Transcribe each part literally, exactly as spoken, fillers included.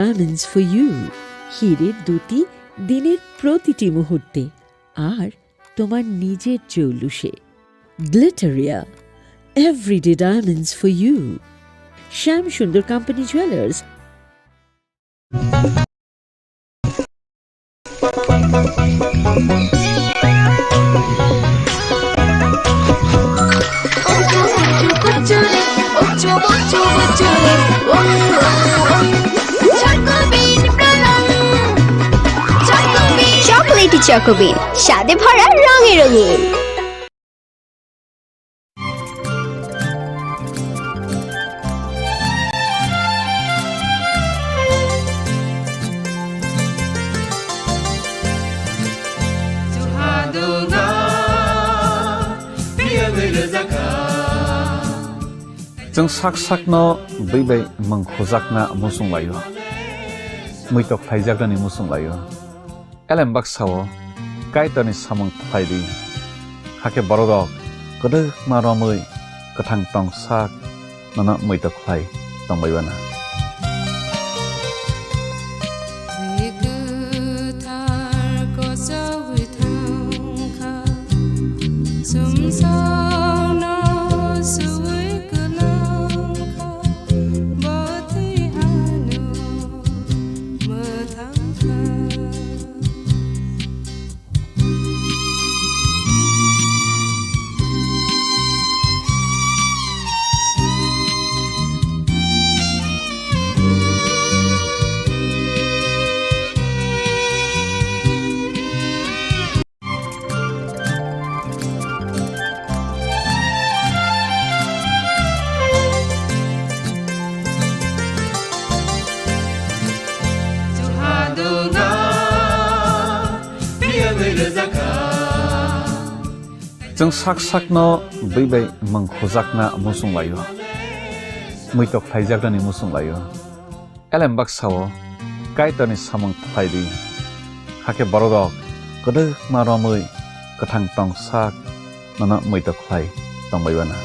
Diamonds for you। হীরের দ্যুতি দিনের প্রতিটি মুহূর্তে, আর তোমার নিজের জৌলুসে। Glitteria, everyday diamonds for you। শ্যাম সুন্দর কোম্পানি জুয়েলার্স। চকোলেটি চকোবিন, স্বাদে ভরা, রঙে রঙিন। Chwng sak sakno bwi bai mwng khujakna muchung laio, muitok khlaijaknani muchung laio. Elem baksa-o Kaitorni samung khlai di, hakhe bororok kwdwkma romwi kwthang tong sak nono muitok khlai tongbai uana. Chwng sak sakno bwi bai mwng khujakna muchung laio, muitok khlaijaknani muchung laio. Elem baksa-o Kaitorni samung khlai di, hakhe bororok kwdwkma romwi kwthang tong sak nono muitok khlai tongbai uana.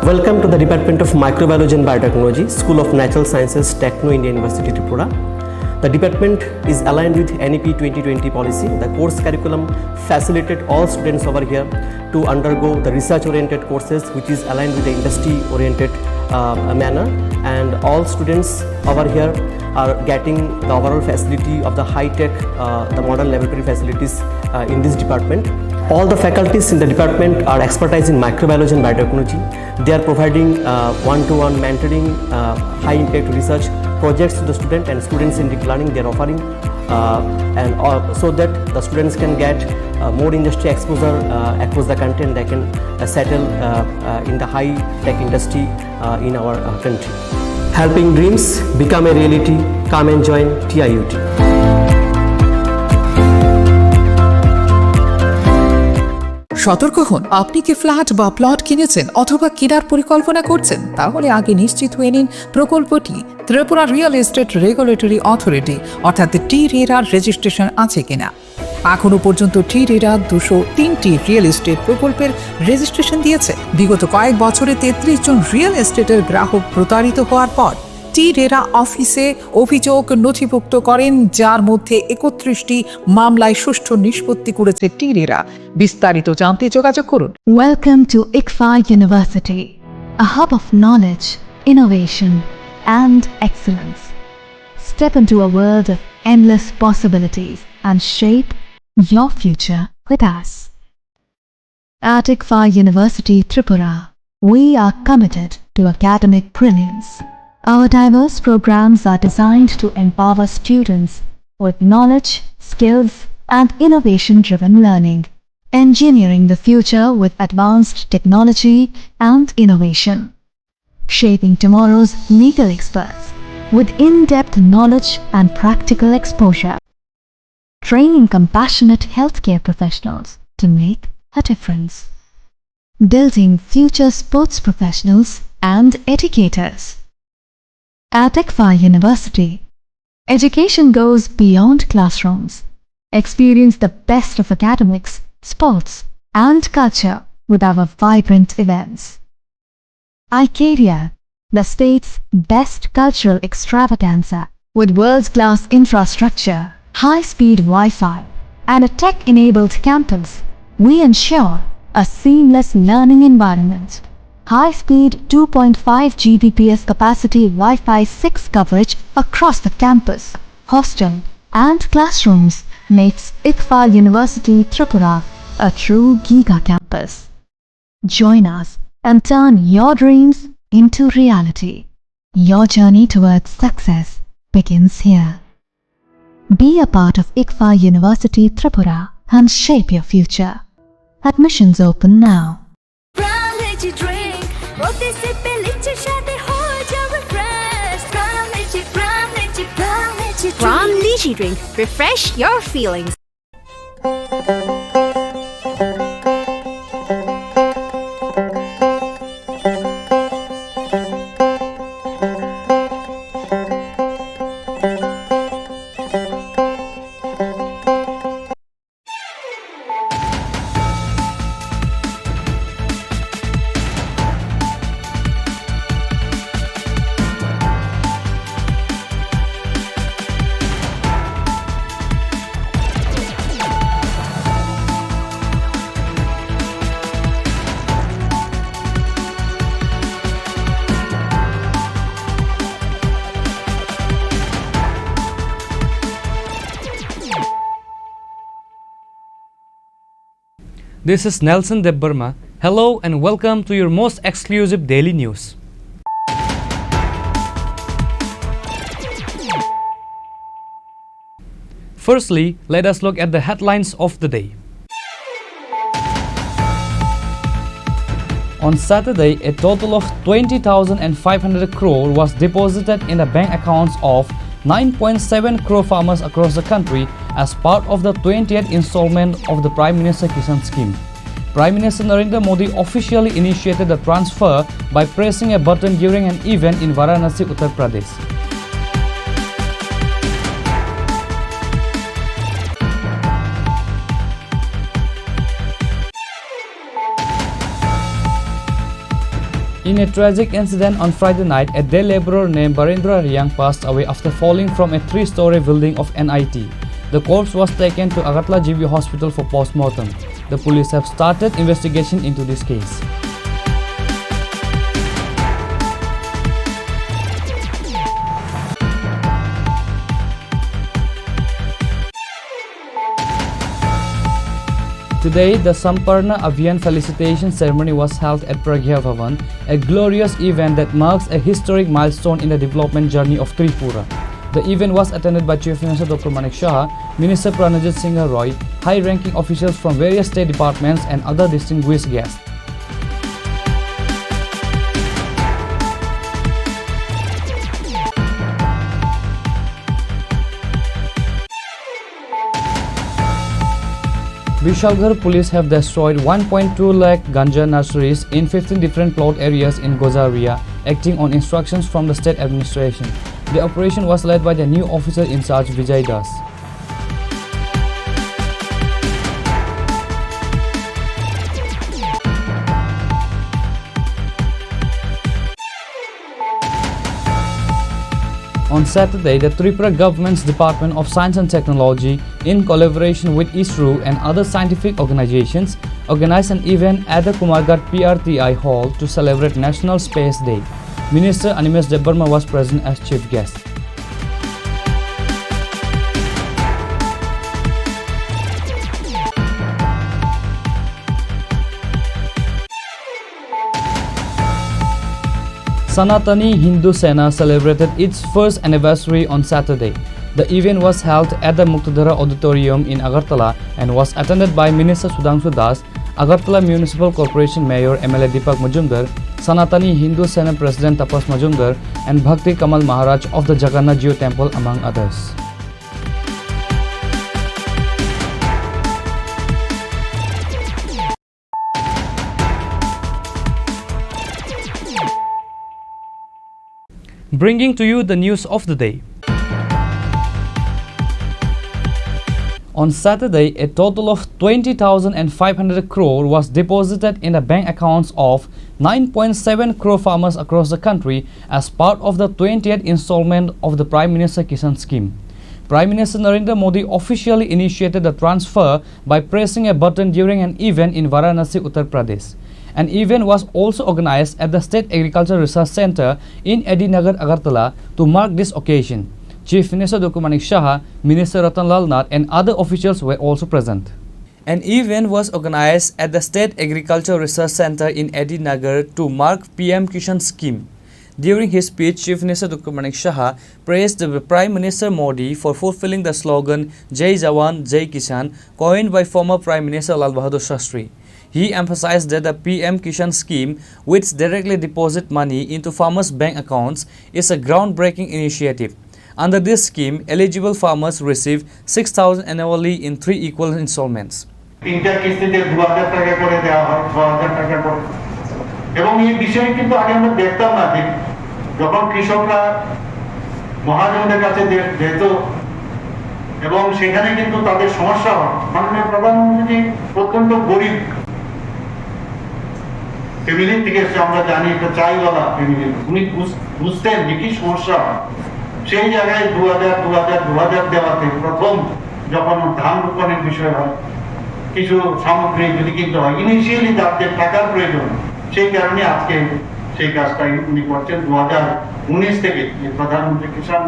Welcome to the Department of Microbiology and Biotechnology, School of Natural Sciences, Techno India University, Tripura. The department is aligned with N E P twenty twenty policy. The course curriculum facilitated all students over here to undergo the research-oriented courses, which is aligned with the industry-oriented, uh, manner. And all students over here are getting the overall facility of the high-tech, uh, the modern laboratory facilities, uh, in this department. All the faculties in the department are expertise in microbiology and biotechnology. They are providing, uh, one-to-one mentoring, uh, high-impact research projects to the student and students in deep learning. They are offering, uh, and, uh, so that the students can get, uh, more industry exposure, uh, across the country, and they can, uh, settle, uh, uh, in the high-tech industry, uh, in our, uh, country. Helping dreams become a reality. Come and join T I U T. সতর্ক হন, আপনি কি ফ্ল্যাট বা প্লট কিনেছেন অথবা কেনার পরিকল্পনা করছেন? তাহলে আগে নিশ্চিত হয়ে নিন প্রকল্পটি Tripura real estate regulatory authority অর্থাৎ টি রেরার রেজিস্ট্রেশন আছে কিনা। এখনো পর্যন্ত টি রেরা দুশো তিনটি রিয়েল এস্টেট প্রকল্পের রেজিস্ট্রেশন দিয়েছে। বিগত কয়েক বছরে তেত্রিশ জন রিয়েল এস্টেটের গ্রাহক প্রতারিত হওয়ার পর টি রেরা অফিসে অভিযোগ নথিভুক্ত করেন, যার মধ্যে একত্রিশটি মামলায় সুষ্ঠু নিষ্পত্তি করেছে টি রেরা। বিস্তারিত জানতে যোগাযোগ করুন। Welcome to ICFAI University, a hub of knowledge, innovation, and excellence. Step into a world of endless possibilities and shape your future with us. At ICFAI University Tripura, we are committed to academic brilliance, Our diverse programs are designed to empower students with knowledge, skills, and innovation-driven learning, engineering the future with advanced technology and innovation, shaping tomorrow's legal experts with in-depth knowledge and practical exposure, training compassionate healthcare professionals to make a difference, building future sports professionals and educators. At ICFAI University, education goes beyond classrooms. Experience the best of academics, sports, and culture with our vibrant events. ICARIA, the state's best cultural extravaganza, with world-class infrastructure, high-speed Wi-Fi, and a tech-enabled campus, we ensure a seamless learning environment. High-speed two point five G B P S capacity Wi-Fi six coverage across the campus, hostel, and classrooms makes ICFAI University Tripura a true giga campus. Join us and turn your dreams into reality. Your journey towards success begins here. Be a part of ICFAI University Tripura and shape your future. Admissions open now. Brown Lychee Drink, প্রতি সিপে লিচির স্বাদে হয়ে যাবে fresh। Brown Lychee, Brown Lychee, Brown Lychee Brown Drink। Lychee Drink, refresh your feelings. This is Nelson Debbarma. Hello and welcome to your most exclusive daily news. Firstly, let us look at the headlines of the day. On Saturday, a total of twenty thousand and five hundred crore was deposited in the bank accounts of nine point seven crore farmers across the country as part of the twentieth installment of the Prime Minister Kisan Scheme. Prime Minister Narendra Modi officially initiated the transfer by pressing a button during an event in Varanasi, Uttar Pradesh. In a tragic incident on Friday night, a day laborer named Barendra Riang passed away after falling from a three-story building of N I T. The corpse was taken to Agartala G B Hospital for postmortem. The police have started investigation into this case. Today, the Samparna Abhiyan felicitation ceremony was held at Pragya Bhavan, a glorious event that marks a historic milestone in the development journey of Tripura. The event was attended by Chief Minister Doctor Manik Saha, Minister Pranajit Singh Roy, high-ranking officials from various state departments and other distinguished guests. Bishalgarh police have destroyed one point two lakh ganja nurseries in fifteen different plot areas in Gojaria, acting on instructions from the state administration. The operation was led by the new officer in charge, Vijay Das. On Saturday, the Tripura Government's Department of Science and Technology, in collaboration with ISRO and other scientific organizations, organized an event at the Kumarghat P R T I Hall to celebrate National Space Day. Minister Animesh Debbarma was present as chief guest. Sanatani Hindu Sena celebrated its first anniversary on Saturday. The event was held at the Muktadhara Auditorium in Agartala and was attended by Minister Sudhanshu Das, Agartala Municipal Corporation Mayor M L A Deepak Majumdar, Sanatani Hindu Sena President Tapas Majumdar, and Bhakti Kamal Maharaj of the Jagannath Jio Temple, among others. Bringing to you the news of the day. On Saturday, a total of twenty thousand five hundred crore was deposited in the bank accounts of nine point seven crore farmers across the country as part of the twentieth installment of the Prime Minister Kisan Scheme. Prime Minister Narendra Modi officially initiated the transfer by pressing a button during an event in Varanasi, Uttar Pradesh. An event was also organized at the State Agriculture Research Centre in A D Nagar, Agartala to mark this occasion. Chief Minister Doctor Manik Saha, Minister Ratan Lal Nath and other officials were also present. An event was organized at the State Agriculture Research Centre in A D Nagar to mark P M Kisan Scheme. During his speech, Chief Minister Doctor Manik Saha praised the Prime Minister Modi for fulfilling the slogan Jai Jawan, Jai Kisan, coined by former Prime Minister Lal Bahadur Shastri. He emphasized that the P M Kisan scheme, which directly deposits money into farmers' bank accounts, is a groundbreaking initiative. Under this scheme, eligible farmers receive six thousand annually in three equal installments. তিনটা কিস্তিতে দু হাজার টাকা করে দেওয়া হয়, ছ হাজার টাকা করে। এবং এই বিষয়ে কিন্তু আগে আমরা দেখতাম না যে যখন কৃষকরা মহাজনদের কাছে যে-, যেত এবং সেখানে কিন্তু তাদের সমস্যা হয়। মাননীয় প্রধানমন্ত্রীজি অত্যন্ত গরিব ফ্যামিলি থেকে এসে, আমরা জানি একটা চাইওয়ালা ফ্যামিলি, উনি বুঝ-, বুঝতেন যে কি সমস্যা হয়। সেই জায়গায় দু হাজার, দু হাজার, দু হাজার দেওয়াতে প্রথম যখন ধান রোপণের বিষয় হয়, কিছু সামগ্রী যদি কিনতে হয়, ইনিশিয়ালি যাদের টাকার প্রয়োজন, সেই কারণে আজকে সেই কাজটাই উনি করছেন। দু হাজার উনিশ থেকে যে প্রধানমন্ত্রী কিষাণ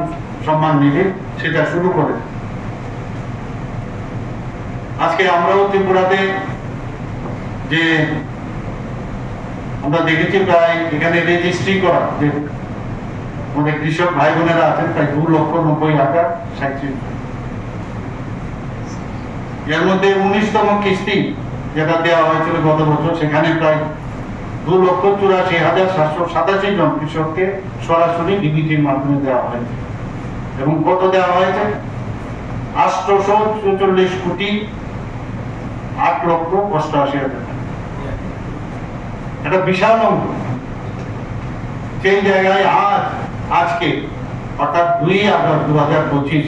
সম্মান নিধি, সেটা শুরু করে। আজকে আমরাও ত্রিপুরাতে যে আমরা দেখেছি প্রায় এখানে রেজিস্ট্রি করা যে আমাদের কৃষক ভাই বোনেরা আছেন প্রায় দু লক্ষ নব্বই হাজার সাঁইত্রিশ জন। এর মধ্যে উনিশতম কিস্তি যেটা দেওয়া হয়েছিল গত বছর, সেখানে প্রায় দু লক্ষ চুরাশি হাজার সাতশো সাতাশি জন কৃষককে সরাসরি ডিবিটির মাধ্যমে দেওয়া হয়েছে। এবং কত দেওয়া হয়েছে? আটশোশো চুচল্লিশ কোটি আট লক্ষ অষ্টআশি হাজার টাকা। একটা বিশাল অঙ্ক। সেই জায়গায় আজ, আজকে, অর্থাৎ দুই আগস্ট দু হাজার পঁচিশ,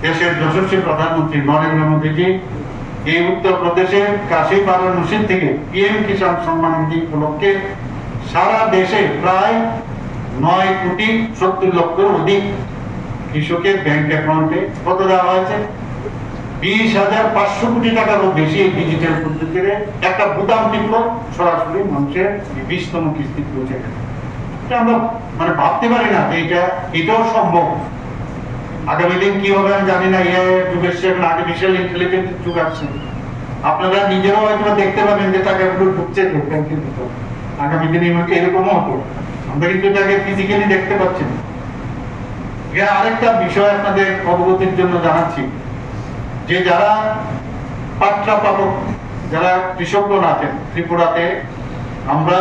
দেশের যশস্বী প্রধানমন্ত্রী নরেন্দ্র মোদীজি এই উত্তর প্রদেশের কাশী বারাণসী থেকে পিএম কিষাণ সম্মান নিধি উপলক্ষে সারা দেশে প্রায় নয় কোটি সত্তর লক্ষর অধিক কৃষকের ব্যাংক অ্যাকাউন্টে কত দেওয়া হয়েছে? বিশ হাজার পাঁচশো কোটি টাকারও বেশি এই ডিজিটাল পদ্ধতিতে একটা বোতাম টিপল, সরাসরি মানুষের বিশতম কিস্তি পৌঁছে গেল। এটা আমরা মানে ভাবতে পারি না যে এটা, এটাও সম্ভব। আগামী দিন কি হবে আমি জানি না, এআই এর যুগ এসছে, এখন আর্টিফিশিয়াল ইন্টেলিজেন্স যুগ আসছে। আপনারা নিজেরাও হয়তো দেখতে পাবেন যে টাকাগুলো ঢুকছে তো ব্যাংকের ভিতর। আগামী দিনে এরকম-, এরকমও হতো। আমরা কিন্তু এটাকে ফিজিক্যালি দেখতে পাচ্ছি না। এখানে আরেকটা বিষয় আপনাদের অবগতির জন্য জানাচ্ছি যে যারা পাট্টা প্রাপক, যারা কৃষকগণ আছেন ত্রিপুরাতে, আমরা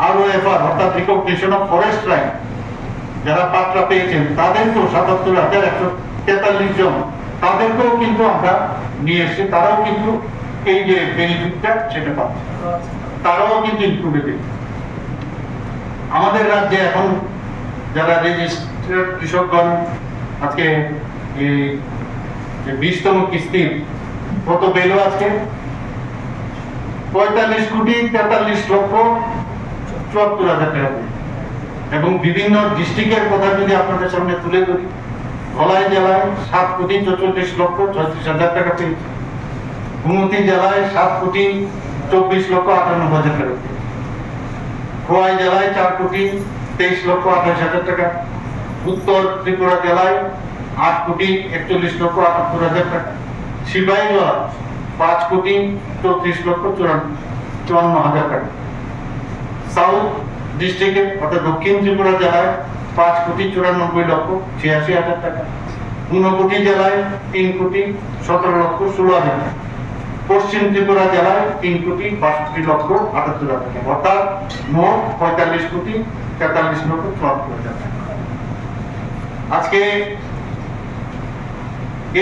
আরওএফআর অর্থাৎ রিকগনিশন অফ ফরেস্ট রাইট যারা পাট্টা পেয়েছেন তাদেরকেও সাতাত্তর হাজার একশো তেতাল্লিশ জন, তাদেরকেও কিন্তু আমরা নিয়ে এসেছি, তারাও কিন্তু এই যে বেনিফিটটা সেটা পাচ্ছে, তারাও কিন্তু ইনক্লুডেড। আমাদের রাজ্যে এখন যারা রেজিস্টার্ড কৃষকগণ আজকে এই যে বিশতম কিস্তির কত পেল আজকে? পঁয়তাল্লিশ কোটি তেতাল্লিশ লক্ষ চুয়াত্তর হাজার টাকা পেল। এবং বিভিন্ন ডিস্ট্রিক্টের কথা যদি আপনাদের সামনে তুলে ধরি, ধলাই জেলায় সাত কোটি চৌচল্লিশ লক্ষ ছয়ত্রিশ হাজার টাকা পেয়েছে, গোমতী জেলায় সাত কোটি চব্বিশ লক্ষ আটানব্বই হাজার টাকা পেয়েছে, খোয়াই জেলায় চার কোটি তেইশ লক্ষ আঠাশ হাজার টাকা, উত্তর ত্রিপুরা জেলায় আট কোটি একচল্লিশ লক্ষ আটাত্তর হাজার টাকা, সিপাহীজলা পাঁচ কোটি চৌত্রিশ লক্ষ চুয়ান্ন হাজার টাকা, সাউথ ডিস্ট্রিক্টে অর্থাৎ দক্ষিণ ত্রিপুরা জেলায় পাঁচ কোটি চুরানব্বই লক্ষ ছিয়াশি হাজার টাকা, ঊনকোটি জেলায় তিন কোটি সতেরো লক্ষ ষোলো হাজার টাকা, পশ্চিম ত্রিপুরা জেলায় তিন কোটি বাষট্টি লক্ষ আটাত্তর হাজার টাকা, অর্থাৎ মোট পঁয়তাল্লিশ কোটি তেতাল্লিশ লক্ষ চুয়াত্তর হাজার টাকা। আজকে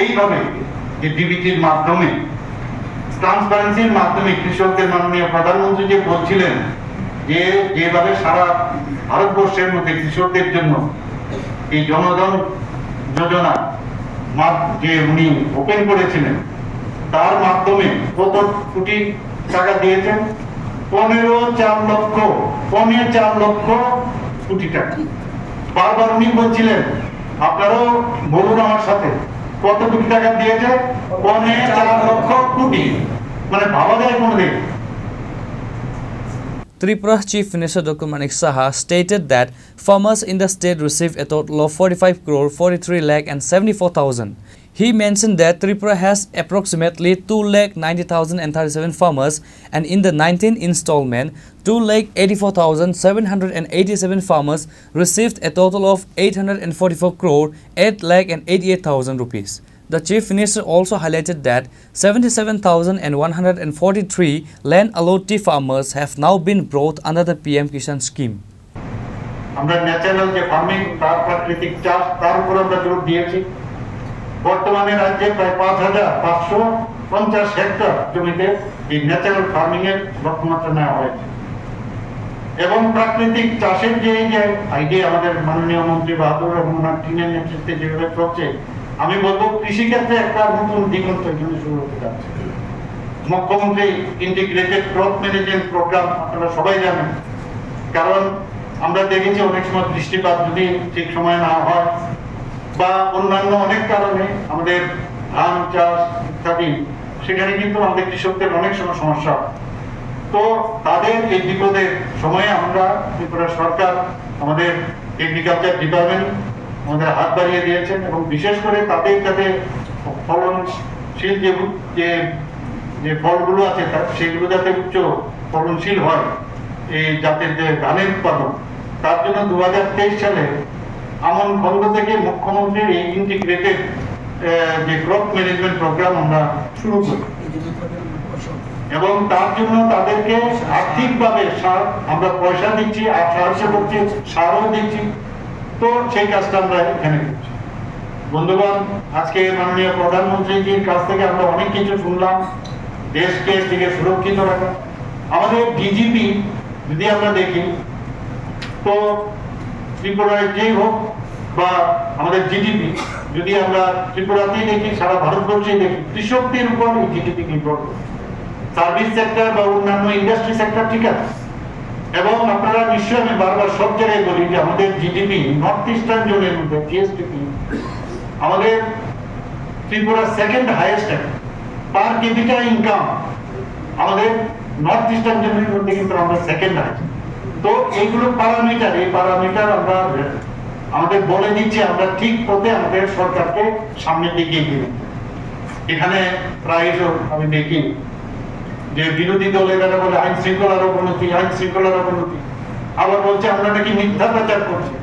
এইভাবে যে ডিবিটির মাধ্যমে, ট্রান্সপারেন্সির মাধ্যমে কৃষকদের মাননীয় প্রধানমন্ত্রী যে বলছিলেন যে যেভাবে সারা ভারতবর্ষের মধ্যে কৃষকদের জন্য এই জনধন যোজনা মাত-, যে উনি ওপেন করেছিলেন, তার মাধ্যমে কত কোটি টাকা দিয়েছেন? পনেরো চার লক্ষ, পনেরো চার লক্ষ কোটি টাকা। বারবার উনি বলছিলেন, আপনারাও বলুন আমার সাথে, কত কোটি টাকা দিয়েছে? পনেরো চার লক্ষ কোটি। মানে, ভাবা যায় কোনোদিন? Tripura Chief Minister Doctor Manik Saha stated that farmers in the state receive a total of forty-five crore forty-three lakh and seventy-four thousand. He mentioned that Tripura has approximately two lakh ninety thousand and thirty-seven farmers, and in the nineteenth installment, two lakh eighty-four thousand seven hundred and eighty-seven farmers received a total of eight hundred and forty-four crore eight lakh and eighty-eight thousand rupees. The Chief Minister also highlighted that seventy-seven thousand one hundred forty-three land allotee farmers have now been brought under the P M Kisan scheme. আমরা ন্যাচারাল যে ফার্মিং, তার প্রাকৃতিক চাষ, তার উপর আমরা জোর দিয়েছি। বর্তমানে রাজ্যে প্রায় পাঁচ হাজার পাঁচশো পঞ্চাশ হেক্টর জমিতে এই ন্যাচারাল ফার্মিং এর লক্ষ্যমাত্রা নেওয়া হয়েছে। এবং প্রাকৃতিক চাষের যে এই যে আইডিয়া আমাদের মাননীয় মন্ত্রী বাহাদুর এবং ওনার টিমের নেতৃত্বে যেভাবে চলছে, আমি বলবো কৃষিক্ষেত্রে একটা নতুন দিগন্ত এখানে শুরু হতে যাচ্ছে। মুখ্যমন্ত্রী ইন্টিগ্রেটেড ক্রপ ম্যানেজমেন্ট প্রোগ্রাম আপনারা সবাই জানেন, কারণ আমরা দেখেছি অনেক সময় বৃষ্টিপাত যদি ঠিক সময় না হয় বা অন্যান্য অনেক কারণে আমাদের ধান চাষ ইত্যাদি, সেখানে কিন্তু আমাদের কৃষকদের অনেক সময় সমস্যা হয়। তো তাদের এই বিপদের সময়ে আমরা ত্রিপুরা সরকার, আমাদের এগ্রিকালচার ডিপার্টমেন্ট আমাদের হাত বাড়িয়ে দিয়েছেন এবং বিশেষ করে তাদের যাতে ফলনশীল যে যে যে ফলগুলো আছে তা সেগুলো যাতে উচ্চ ফলনশীল হয়, এই জাতের যে ধানের উৎপাদন, তার জন্য দু হাজার তেইশ সালে আমন খন্ড থেকে মুখ্যমন্ত্রীর এই ইন্টিগ্রেটেড যে ক্রপ ম্যানেজমেন্ট প্রোগ্রাম আমরা শুরু করি। এবং তার জন্য তাদেরকে আর্থিকভাবে সার, আমরা পয়সা দিচ্ছি আর সাহায্য করছি, সারও দিচ্ছি। তো সেই কাজটা আমরা এখানে করছি। বন্ধুগণ, আজকে মাননীয় প্রধানমন্ত্রীজির কাছ থেকে আমরা অনেক কিছু শুনলাম। দেশকে একদিকে সুরক্ষিত রাখা, আমাদের ডিজিপি যদি আমরা দেখি, তো ত্রিপুরায় যেই হোক বা আমাদের জিডিপি, যদি আমরা ত্রিপুরাতেই দেখি, সারা ভারতবর্ষেই দেখি, কৃষকদের উপর এই জিডিপি নির্ভর করে। সার্ভিস সেক্টর বা অন্যান্য ইন্ডাস্ট্রি সেক্টর ঠিক আছে, এবং আপনারা নিশ্চয়ই, আমি বারবার সব জায়গায় বলি যে আমাদের জিডিপি নর্থ ইস্টার্ন জোনের মধ্যে, জিএসডিপি আমাদের ত্রিপুরা সেকেন্ড হায়েস্ট, পার ক্যাপিটা ইনকাম আমাদের নর্থ ইস্টার্ন জোনের মধ্যে কিন্তু আমরা সেকেন্ড আছি। তো এইগুলো প্যারামিটার, এই প্যারামিটার আমরা আমাদের বলে দিচ্ছে আমরা ঠিক পথে আমাদের সরকারকে সামনের দিকে এগিয়ে নিতে। এখানে প্রায়শ আমি দেখি যে বিরোধী দলের এরা বলে আইন শৃঙ্খলার অবনতি, আইন শৃঙ্খলার অবনতি, আবার বলছে আমরা নাকি মিথ্যা প্রচার করছি।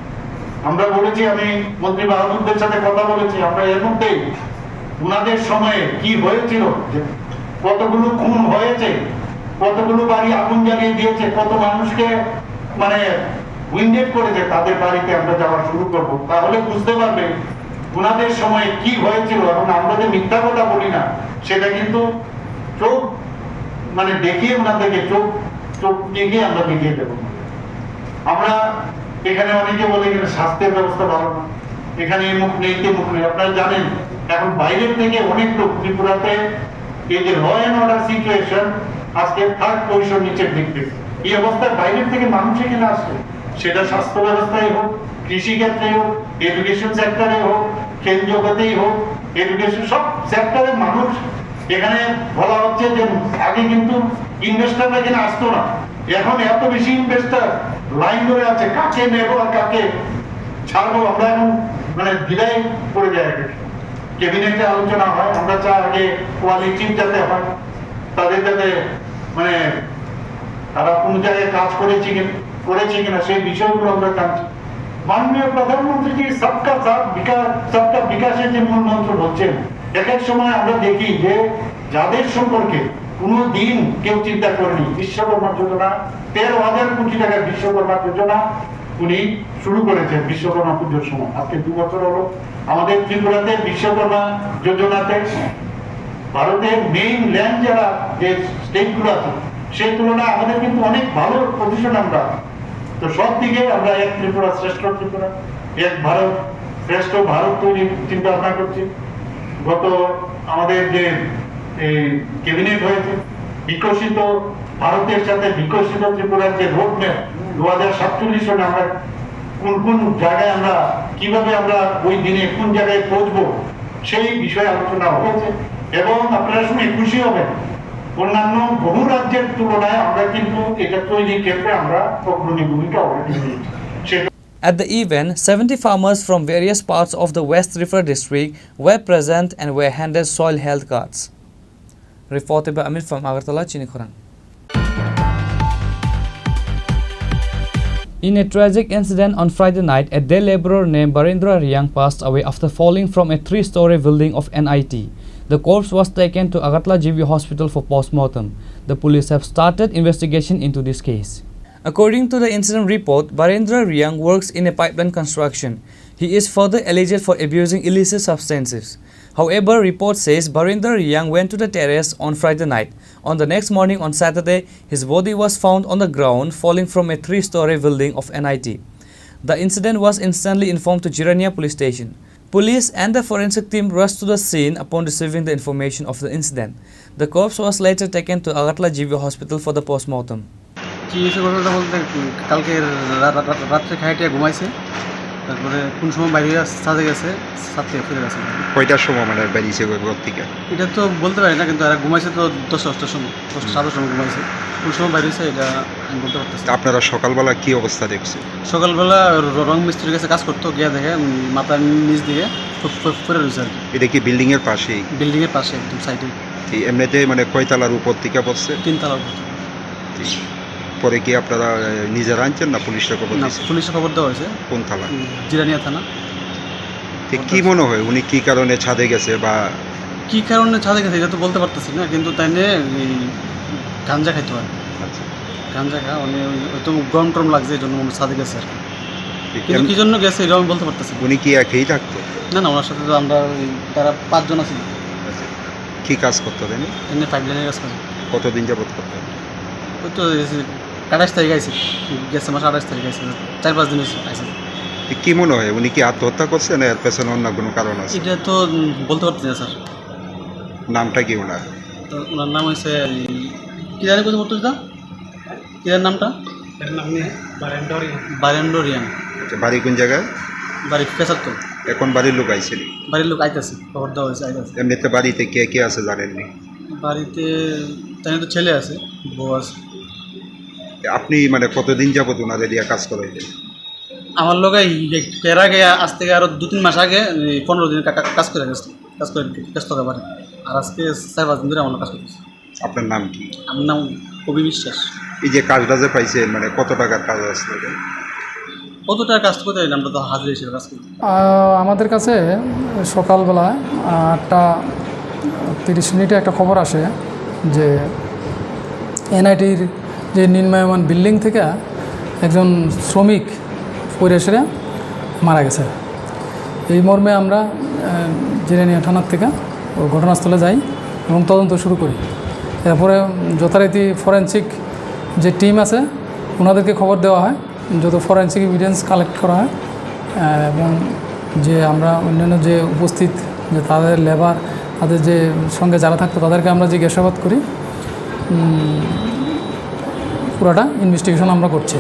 আমরা বলেছি, আমি মন্ত্রী বাহাদুরদের সাথে কথা বলেছি, আমরা এর মধ্যেই ওনাদের সময়ে কি হয়েছিল, যে কতগুলো খুন হয়েছে, কতগুলো বাড়ি আগুন জ্বালিয়ে দিয়েছে, কত মানুষকে মানে উইন্ডেড করেছে, তাদের বাড়িতে আমরা যাওয়া শুরু করব। তাহলে বুঝতে পারবে ওনাদের সময় কি হয়েছিল। এবং আমরা যে মিথ্যা কথা বলি না, সেটা কিন্তু চোখ মানে দেখিয়ে ওনাদেরকে চোখ চোখ দেখিয়ে আমরা দেখিয়ে দেবো। আমরা এখানে অনেকে বলে এখানে স্বাস্থ্যের ব্যবস্থা ভালো না, এখানে মুখ নেই, তে মুখ নেই। আপনারা জানেন, এখন বাইরের থেকে অনেক লোক ত্রিপুরাতে এই যে ল অ্যান্ড অর্ডার সিচুয়েশন আজকে থার্ড পজিশন নিচের দিক থেকে, এই অবস্থায় বাইরের থেকে মানুষ এখানে আসছে, সেটা স্বাস্থ্য ব্যবস্থায় হোক, কৃষি ক্ষেত্রে হোক, এডুকেশন সেক্টরে হোক, খেল জগতেই হোক, এডুকেশন সব সেক্টরে মানুষ এখানে বলা হচ্ছে যে আগে কিন্তু ইনভেস্টররা এখানে আসতো না, এখন এত বেশি ইনভেস্টর লাইন ধরে আছে, কাকে নেব আর কাকে ছাড়বো, আমরা এখন মানে দ্বিধায় পড়ে যায়। আগে ক্যাবিনেটে আলোচনা হয়, আমরা চাই আগে কোয়ালিটি যাতে হয়, তাদের যাতে মানে তারা কোনো জায়গায় কাজ করেছে কিনা, করেছে কিনা সেই বিষয়গুলো আমরা জানছি। মাননীয় প্রধানমন্ত্রী যে সবকা সাথ বিকাশ, সবকা বিকাশের যে মূল মন্ত্র বলছেন, এক এক সময় আমরা দেখি যে যাদের সম্পর্কে কোনো দিন কেউ চিন্তা করেনি, বিশ্বকর্মা যোজনা, তেরো হাজার কোটি টাকার বিশ্বকর্মা যোজনা উনি শুরু করেছেন বিশ্বকর্মা পুজোর সময়। আজকে দু বছর হলো আমাদের ত্রিপুরাতে বিশ্বকর্মা যোজনাতে ভারতের মেইন ল্যান্ড যারা যে স্টেটগুলো আছে, সেই তুলনায় আমাদের কিন্তু অনেক ভালো পজিশন আমরা। তো সব দিকে আমরা এক ত্রিপুরা শ্রেষ্ঠ ত্রিপুরা, এক ভারত শ্রেষ্ঠ ভারত তৈরির চিন্তা ভাবনা করছি। গত আমাদের যে এই ক্যাবিনেট হয়েছে, বিকশিত ভারতের সাথে বিকশিত ত্রিপুরার যে রোড ম্যাপ, দু হাজার সাতচল্লিশ সনে আমরা কোন কোন জায়গায় আমরা কিভাবে আমরা ওই দিনে কোন জায়গায় পৌঁছবো, সেই বিষয়ে আলোচনা হয়েছে। এবং আপনারা শুনে খুশি হবেন, অন্যান্য বহু রাজ্যের তুলনায় আমরা কিন্তু এটা তৈরির ক্ষেত্রে আমরা অগ্রণী ভূমিকা already নিয়েছি। সেটা At the event, seventy farmers from various parts of the West Tripura district were present and were handed soil health cards. Reported by Amit from Agartala, Chinikhorang. In a tragic incident on Friday night, a day laborer named Barendra Riang passed away after falling from a three-story building of N I T. The corpse was taken to Agartala G B Hospital for postmortem. The police have started investigation into this case. According to the incident report, Barendra Riang works in a pipeline construction. He is further alleged for abusing illicit substances. However, report says Barendra Riang went to the terrace on Friday night. On the next morning, on Saturday, his body was found on the ground, falling from a three-story building of N I T. The incident was instantly informed to Jirania Police Station. Police and the forensic team rushed to the scene upon receiving the information of the incident. The corpse was later taken to Agartala G B Hospital for the postmortem. কি হয়েছে ঘটনাটা বলতে, উম, কালকে রা-, রা-, রা-, রাত্রে খাইটে ঘুমাইছে, তারপরে কোন সময় বাইরে হয়ে ছাদে গেছে, ছাদ থেকে ফিরে গেছে। কয়টার সময় মানে বেরিয়েছে ঘর থেকে? এটা তো বলতে পারি না, কিন্তু এরা ঘুমাইছে তো দশটা দশটার সময়, দশটা সাড়ে দশটার সময় ঘুমাইছে। কোন সময় বাইরে হয়েছে এটা আমি বলতে পারতেছি না। আপনারা সকালবেলা কি অবস্থা দেখছেন? সকালবেলা র-, রং মিস্ত্রির কাছে কাজ করতো, গিয়ে দেখে, উম, মাথার নিচ দিয়ে ফু-, ফু-, পড়ে রয়েছে আর কি। এটা কি বিল্ডিং এর পাশেই? বিল্ডিং এর পাশে, একদম সাইডে। এই এমনিতে মানে কয়তলার উপর থেকে পড়ছে? তিনতলার উপর থেকে। পরে কি আপনারা, এ, নিজেরা আনছেন না পুলিশে খবর না, দিয়েছে? পুলিশে খবর দেওয়া হয়েছে। কোন থানা? উম, জিরানিয়া থানা। তো কি মনে হয় উনি কি কারণে ছাদে গেছে বা? কি কারণে ছাদে গেছে এটা তো বলতে পারতেছি না, কিন্তু তাই নিয়ে এই গাঞ্জা খাইতে হয়। আচ্ছা। গাঞ্জা খা, উনি ওই হয়তো গরম টরম লাগছে, এই জন্য মনে হয় ছাদে গেছে আর কি। ঠিক কিন্তু এম- কি জন্য গেছে এটাও আমি বলতে পারতেছি না। উনি কি একাই থাকতো? না, না, ওনার সাথে তো আমরা ওই তারা পাঁচজন আছি। আচ্ছা। কি কাজ করতো তিনি? এমনি পাইপ লাইনের কাজ করে। কতদিন যাবত করতো? ওই তো এই যে আঠাশ তারিখ আইছে, গেছে মাসে আঠাশ তারিখ আইছে, চার পাঁচ দিন হয়েছে আইছে। তো কি মনে হয়, উনি কি আত্মহত্যা করছে না এর পেছনে অন্য কোনো কারণ আছে? এটা তো, উম, বলতে পারতেছি না, স্যার। নামটা কি ওনার? তো ওনার নাম হয়েছে, এই, কি জানি কত পড়তো সেটা? কি জানি নামটা? এর নাম নিয়ে বারেন্ডোরিয়ান। বারেন্ডোরিয়ান। আচ্ছা, বাড়ি কোন জায়গায়? বাড়ি পেশারতল। এখন বাড়ির লোক আইছেনি? বাড়ির লোক আইতাছে, খবর দেওয়া হয়েছে, আইতাছে। এমনিতে বাড়িতে কে কে আছে জানেননি? বাড়িতে তাই তো ছেলে আছে, বউ আছে। আপনি মানে কতদিন যাবত ওনারে দিয়া কাজ করাইলেন? আমার লগে এই যে এর আগে, আজ থেকে আরো দু তিন মাস আগে এই পনেরো দিন কা-, কা-, কাজ করে গেছে, কাজ করে গেছে তো আবার। আর আজকে চার পাঁচ দিন ধরে আমার কাজ করতেছে। আপনার নাম কি? আমার নাম কবি বিশ্বাস। এই যে কাজটা যে পাইছেন, মানে কত টাকার কাজ আসলে এটা? কত টাকার কাজ করতে পারি? আমরা তো হাজিরা হিসেবে কাজ করি। আহ, আমাদের কাছে সকালবেলা, আহ, আটটা তিরিশ মিনিটে একটা খবর আসে যে এনআইটির যে নির্মায়মান বিল্ডিং থেকে একজন শ্রমিক পড়ে সেরে মারা গেছে। এই মর্মে আমরা, আহ, জিরানিয়া থানার থেকে ও ঘটনাস্থলে যাই এবং তদন্ত শুরু করি। এরপরে যথারীতি ফরেনসিক যে টিম আছে, ওনাদেরকে খবর দেওয়া হয়। যত ফরেনসিক এভিডেন্স কালেক্ট করা হয়, আহ, এবং যে আমরা অন্যান্য যে উপস্থিত যে তাদের লেবার, তাদের যে সঙ্গে যারা থাকতো তাদেরকে আমরা জিজ্ঞাসাবাদ করি। উম, পুরাটা ইনভেস্টিগেশন আমরা করছি।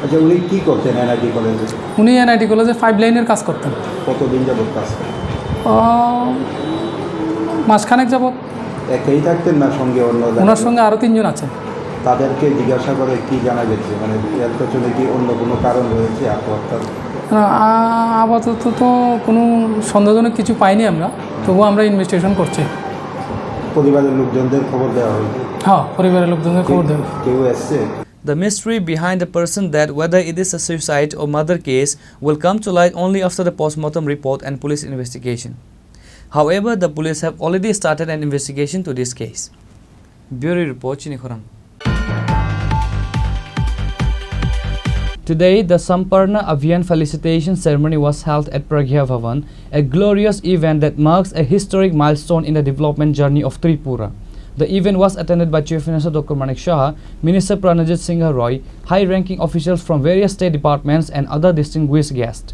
আচ্ছা, উনি কি করতেন এনআইটি কলেজে? উনি এনআইটি কলেজে পাইপ লাইনের কাজ করতেন। কতদিন যাবত কাজ করেন? আহ, মাসখানেক যাবত। একাই থাকতেন না সঙ্গে অন্য যারা? ওনার সঙ্গে আরও তিনজন আছে। তাদেরকে জিজ্ঞাসা করে কি জানা গেছে? মানে, এর পেছনে কি অন্য কোনো কারণ রয়েছে আত্মহত্যার? না, আ-, আপাতত তো কোনো সন্দেহজনক কিছু পাইনি আমরা, তবুও আমরা ইনভেস্টিগেশন করছি। পরিবারের লোকজনদের খবর দেওয়া হয়েছে? হ্যাঁ, পরিবারের লোকজনদের খবর কেউ, দেওয়া। কেউ এসছে? The mystery behind the person death, whether it is a suicide or murder case, will come to light only after the postmortem report and police investigation. However, the police have already started an investigation to this case. Bureau report, Chini Khorang. Today, the Samparna Abhiyan felicitation ceremony was held at Pragya Bhavan, a glorious event that marks a historic milestone in the development journey of Tripura. The event was attended by Chief Minister Doctor Manik Saha, Minister Pranajit Singh Roy, high-ranking officials from various state departments and other distinguished guests.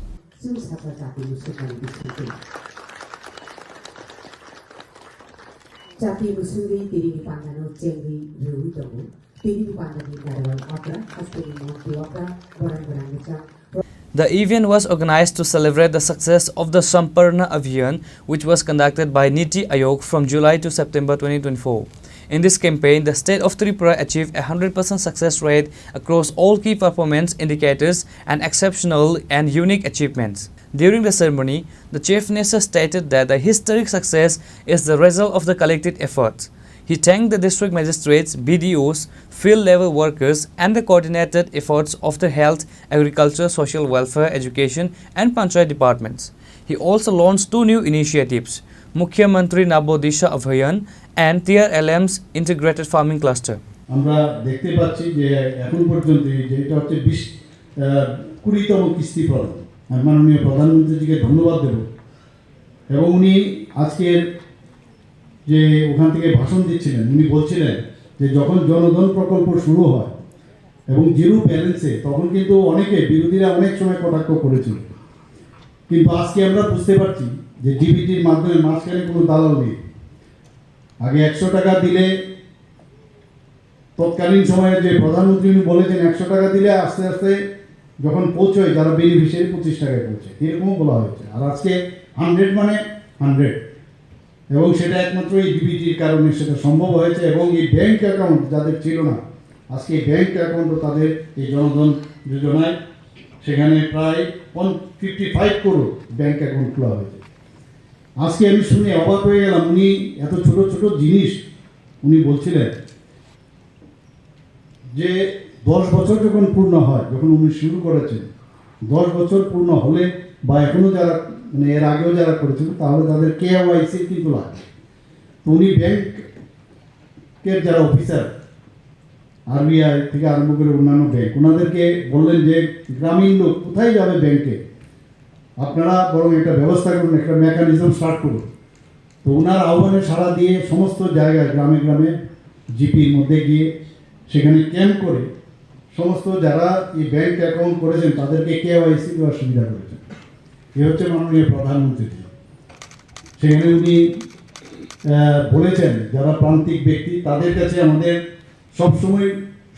Chati musuri tiri ni pangano chengri rui tongo. Tiri ni pangani narwal okra, hasteni monti okra, borang borang ni chang. The event was organized to celebrate the success of the Samparna Abhiyan, which was conducted by Niti Aayog from July to September twenty twenty-four. In this campaign, the state of Tripura achieved a hundred percent success rate across all key performance indicators and exceptional and unique achievements. During the ceremony, the Chief Minister stated that the historic success is the result of the collective efforts. He thanked the district magistrates, B D Os, field level workers, and the coordinated efforts of the health, agriculture, social welfare, education, and panchayat departments. He also launched two new initiatives, Mukhyamantri Nabo Disha Abhiyan and T R L M's Integrated Farming Cluster. আমরা দেখতে পাচ্ছি যে এখন পর্যন্ত এই যে এটা হচ্ছে বিশ, আহ, কুড়িতম কিস্তি প্রদান। আমি মাননীয় প্রধানমন্ত্রীজিকে ধন্যবাদ দেব এবং উনি আজকের যে ওখান থেকে ভাষণ দিচ্ছিলেন, উনি বলছিলেন যে যখন জনধন প্রকল্প শুরু হয় এবং জিরো ব্যালেন্সে, তখন কিন্তু অনেকে, বিরোধীরা অনেক সময় কটাক্ষ করেছিল। কিন্তু আজকে আমরা বুঝতে পারছি যে ডিবিটির মাধ্যমে মাঝখানে কোনো দালাল নেই। আগে একশো টাকা দিলে তৎকালীন সময়ে যে প্রধানমন্ত্রী উনি বলেছেন, একশো টাকা দিলে আস্তে আস্তে যখন পৌঁছয়, যারা বেনিফিশিয়ারি, পঁচিশ টাকায় পৌঁছে, এরকমও বলা হয়েছে। আর আজকে হান্ড্রেড মানে হান্ড্রেড, এবং সেটা একমাত্র এই ডিবিটির কারণে সেটা সম্ভব হয়েছে। এবং এই ব্যাংক অ্যাকাউন্ট যাদের ছিল না, আজকে ব্যাংক অ্যাকাউন্টও তাদের এই জনধন যোজনায় সেখানে প্রায় one fifty five crore bank account খোলা হয়েছে। আজকে আমি শুনে অবাক হয়ে গেলাম, উনি এত ছোট ছোট জিনিস উনি বলছিলেন। যে দশ বছর যখন পূর্ণ হয়, যখন উনি শুরু করেছেন, দশ বছর পূর্ণ হলে বা এখনো যারা, মানে, এর আগেও যারা করেছেন, তাহলে তাদের কেওয়াইসি কিন্তু লাগে। তো উনি ব্যাংকের যারা অফিসার, আরবিআই থেকে আরম্ভ করে অন্যান্য ব্যাংক, ওনাদেরকে বললেন যে গ্রামীণ লোক কোথায় যাবে ব্যাংকে, আপনারা বরং একটা ব্যবস্থা করুন, একটা মেকানিজম স্টার্ট করুন। তো ওনার আহ্বানে সাড়া দিয়ে সমস্ত জায়গায়, গ্রামে গ্রামে, জিপির মধ্যে গিয়ে সেখানে ক্যাম্প করে সমস্ত যারা এই ব্যাংক অ্যাকাউন্ট করেছেন, তাদেরকে কেওয়াইসি দেওয়ার সুবিধা করেছেন। এ হচ্ছে মাননীয় প্রধানমন্ত্রী। সেখানে উনি, আহ, বলেছেন, যারা প্রান্তিক ব্যক্তি, তাদের কাছে আমাদের সবসময়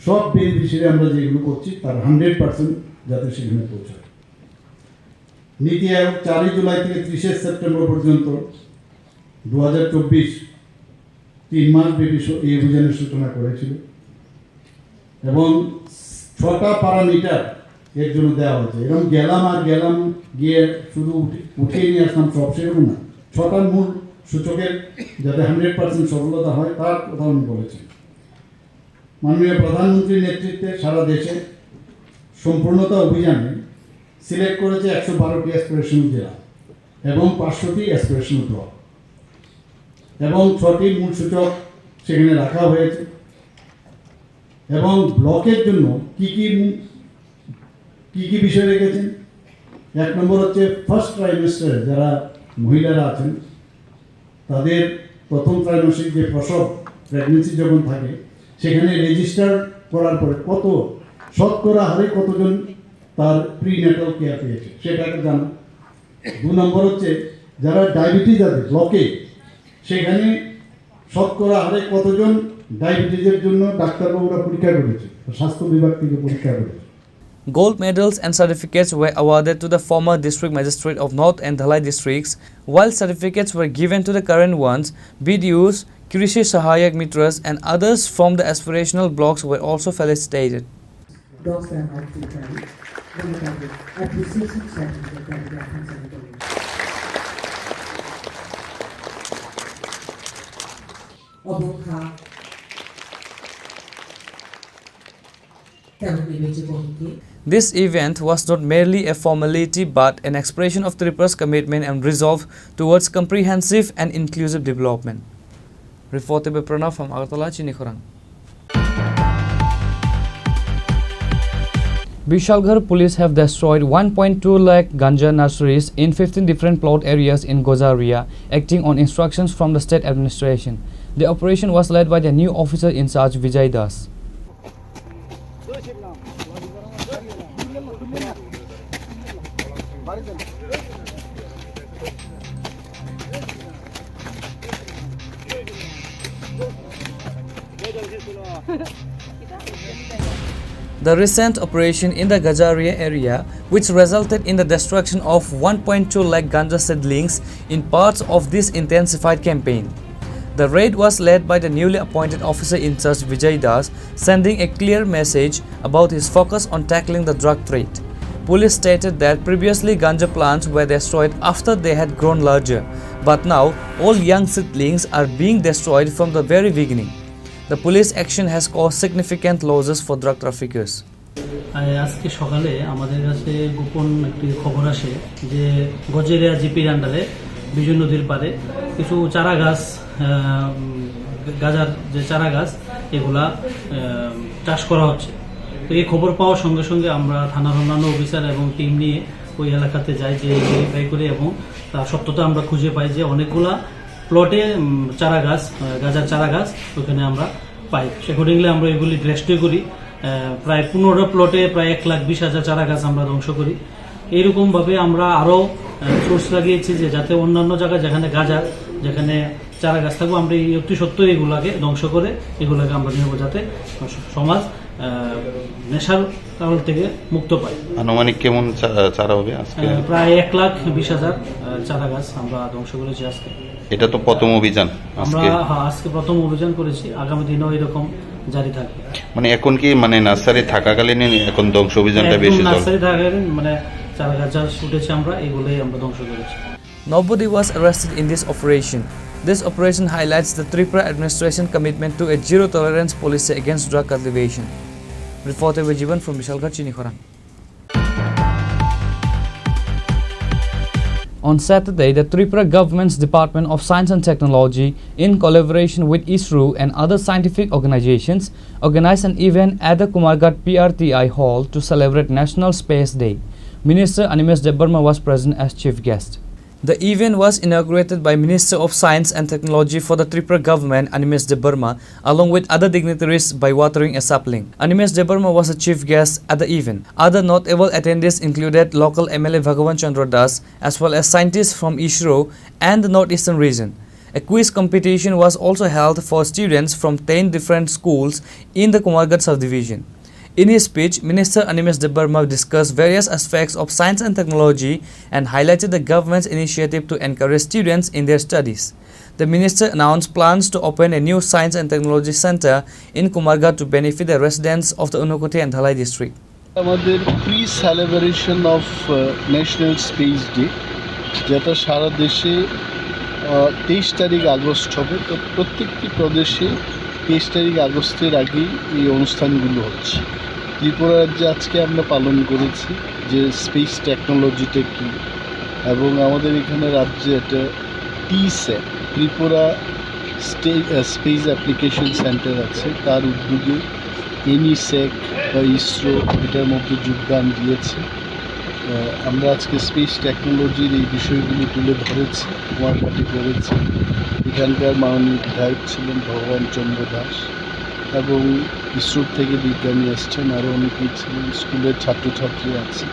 সব বেনিফিশিয়ারি আমরা যেগুলো করছি, তার হান্ড্রেড পার্সেন্ট যাতে সেখানে পৌঁছায়। নীতি আয়োগ চারই জুলাই থেকে ত্রিশে সেপ্টেম্বর পর্যন্ত দু হাজার চব্বিশ তিন মাস ব্যাপী স-, এই অভিযানের সূচনা করেছিল এবং ছটা প্যারামিটার এর জন্য দেওয়া হয়েছে। এরকম গেলাম আর গেলাম, গিয়ে শুধু উঠে, উঠিয়ে নিয়ে আসলাম সব, সেরকম না। ছটা মূল সূচকের যাতে হান্ড্রেড পার্সেন্ট সফলতা হয়, তার কথা উনি বলেছেন। মাননীয় প্রধানমন্ত্রীর নেতৃত্বে সারা দেশে সম্পূর্ণতা অভিযানে সিলেক্ট করেছে একশো বারোটি অ্যাসপিরেশনাল জেলা এবং পাঁচশোটি অ্যাসপিরেশনাল ব্লক এবং ছটি মূল সূচক সেখানে রাখা হয়েছে। এবং ব্লকের জন্য কি কি মূ-, কি কি বিষয় রেখেছেন? এক নম্বর হচ্ছে ফার্স্ট ট্রাইমেস্টারে যারা মহিলারা আছেন, তাদের প্রথম ত্রৈমাসিক যে প্রসব, প্রেগন্যান্সি যখন থাকে, সেখানে রেজিস্টার করার পরে কত শতকরা হারে কতজন তার প্রিন্যাটাল কেয়ার পেয়েছে, সেটা একটা জানা। দু নম্বর হচ্ছে যারা ডায়াবেটিস আছে ব্লকে, সেখানে শতকরা হারে কতজন ডায়াবেটিসের জন্য ডাক্তারবাবুরা পরীক্ষা করেছে, স্বাস্থ্য বিভাগ থেকে পরীক্ষা করেছে। Gold medals and certificates were awarded to the former District Magistrate of North and Dhalai districts, while certificates were given to the current ones, B D Os, Krishi Sahayak Mitras, and others from the aspirational blocks were also felicitated. Doctor Martin Kari, Gomotari Appreciation Certificate dari Rakan Sanitari. Obokha. This event was not merely a formality but an expression of Tripura's commitment and resolve towards comprehensive and inclusive development. Reported by Pranav from Agartala, Chinikhorang. Bishalgarh police have destroyed one point two lakh ganja nurseries in fifteen different plot areas in Gajaria, acting on instructions from the state administration. The operation was led by the new officer in charge, Vijay Das. The recent operation in the Gajaria area, which resulted in the destruction of one point two lakh ganja seedlings, in parts of this intensified campaign. The raid was led by the newly appointed officer in charge, Vijay Das, sending a clear message about his focus on tackling the drug threat. Police stated that previously ganja plants were destroyed after they had grown larger, but now all young seedlings are being destroyed from the very beginning. The police action has caused significant losses for drug traffickers. আ-, আজকে সকালে আমাদের কাছে গোপন একটি খবর আসে যে গজেরিয়া জিপির আন্ডারে বিজয় নদীর পাড়ে কিছু চারা গাছ, আ, উম, গাজার যে চারা গাছ, এগুলা, আ, চাষ করা হচ্ছে। তো এই খবর পাওয়ার সঙ্গে সঙ্গে আমরা থানার অন্যান্য অফিসার এবং টিম নিয়ে ওই এলাকাতে যাই, যে ভেরিফাই করি এবং তার সত্যতা আমরা খুঁজে পাই যে অনেকগুলা প্লটে, উম, চারা গাছ, আহ, গাজার চারা গাছ ওখানে আমরা পাই। অ্যাকর্ডিংলি আমরা এগুলি ড্রেসডে করি। আহ, প্রায় পনেরো প্লটে প্রায় এক লাখ বিশ হাজার চারা গাছ আমরা ধ্বংস করি। এইরকমভাবে আমরা আরও, আহ, সোর্স লাগিয়েছি যে যাতে অন্যান্য জায়গায় যেখানে গাজার, যেখানে চারা গাছ থাকবো, আমরা এই অতি সত্বর এগুলাকে ধ্বংস করে এগুলাকে আমরা নিয়ে যাতে স-, সমাজ, আহ, নেশার কারণ থেকে মুক্ত পায়। আনুমানিক কেমন চা-, চারা হবে আজকে? আহ, প্রায় এক লাখ বিশ হাজার, আহ, চারা গাছ আমরা ধ্বংস করেছি আজকে। এটা তো প্রথম অভিযান আমরা, আজকে। হ্যাঁ, আজকে প্রথম অভিযান করেছি, আগামী দিনেও এরকম জারি থাকবে। মানে এখন কি মানে নার্সারি থাকাকালীন এখন ধ্বংস অভিযানটা একদম বেশি চলে? নার্সারি থাকাকালীন মানে চারা গাছ যা উঠেছে আমরা এগুলোই আমরা ধ্বংস করেছি। Nobody was arrested in this operation. This operation highlights the Tripura administration commitment to a zero tolerance policy against drug cultivation. Reported by Jiban from Bishalgarh, Chinikhorang. On Saturday, the Tripura government's Department of Science and Technology, in collaboration with ISRO and other scientific organizations, organized an event at the Kumarghat P R T I Hall to celebrate National Space Day. Minister Animesh Debbarma was present as chief guest. The event was inaugurated by Minister of Science and Technology for the Tripura government, Animesh Debbarma, along with other dignitaries by watering a sapling. Animesh Debbarma was a chief guest at the event. Other notable attendees included local M L A Bhagavan Chandra Das, as well as scientists from ISRO and the Northeastern region. A quiz competition was also held for students from ten different schools in the Kumarghat subdivision. In his speech, Minister Animesh Debbarma discussed various aspects of science and technology and highlighted the government's initiative to encourage students in their studies. The minister announced plans to open a new science and technology center in Kumarghat to benefit the residents of the Unakoti and Dhalai district. আমাদের pre celebration of national space day, যেটা সারা দেশে তেইশ তারিখ আগস্ট হবে। তো প্রত্যেকটি প্রদেশে তেইশ তারিখ আগস্টের আগেই এই অনুষ্ঠানগুলো হচ্ছে। ত্রিপুরা রাজ্যে আজকে আমরা পালন করেছি যে স্পেস টেকনোলজিটা কী, এবং আমাদের এখানে রাজ্যে একটা টিস্যাট, ত্রিপুরা স্টে-, আহ, স্পেস অ্যাপ্লিকেশন সেন্টার আছে, তার উদ্যোগে এনিস্যাক বা ইসরো এটার মধ্যে যোগদান দিয়েছে। আহ, আমরা আজকে স্পেস টেকনোলজির এই বিষয়গুলি তুলে ধরেছি, কুমারঘাটে করেছি। এখানকার মাননীয় বিধায়ক ছিলেন ভগবান চন্দ্র দাস এবং ইসরোর থেকে বিজ্ঞানী এসছেন, আরও অনেকেই ছিলেন, স্কুলের ছাত্রছাত্রী আছে।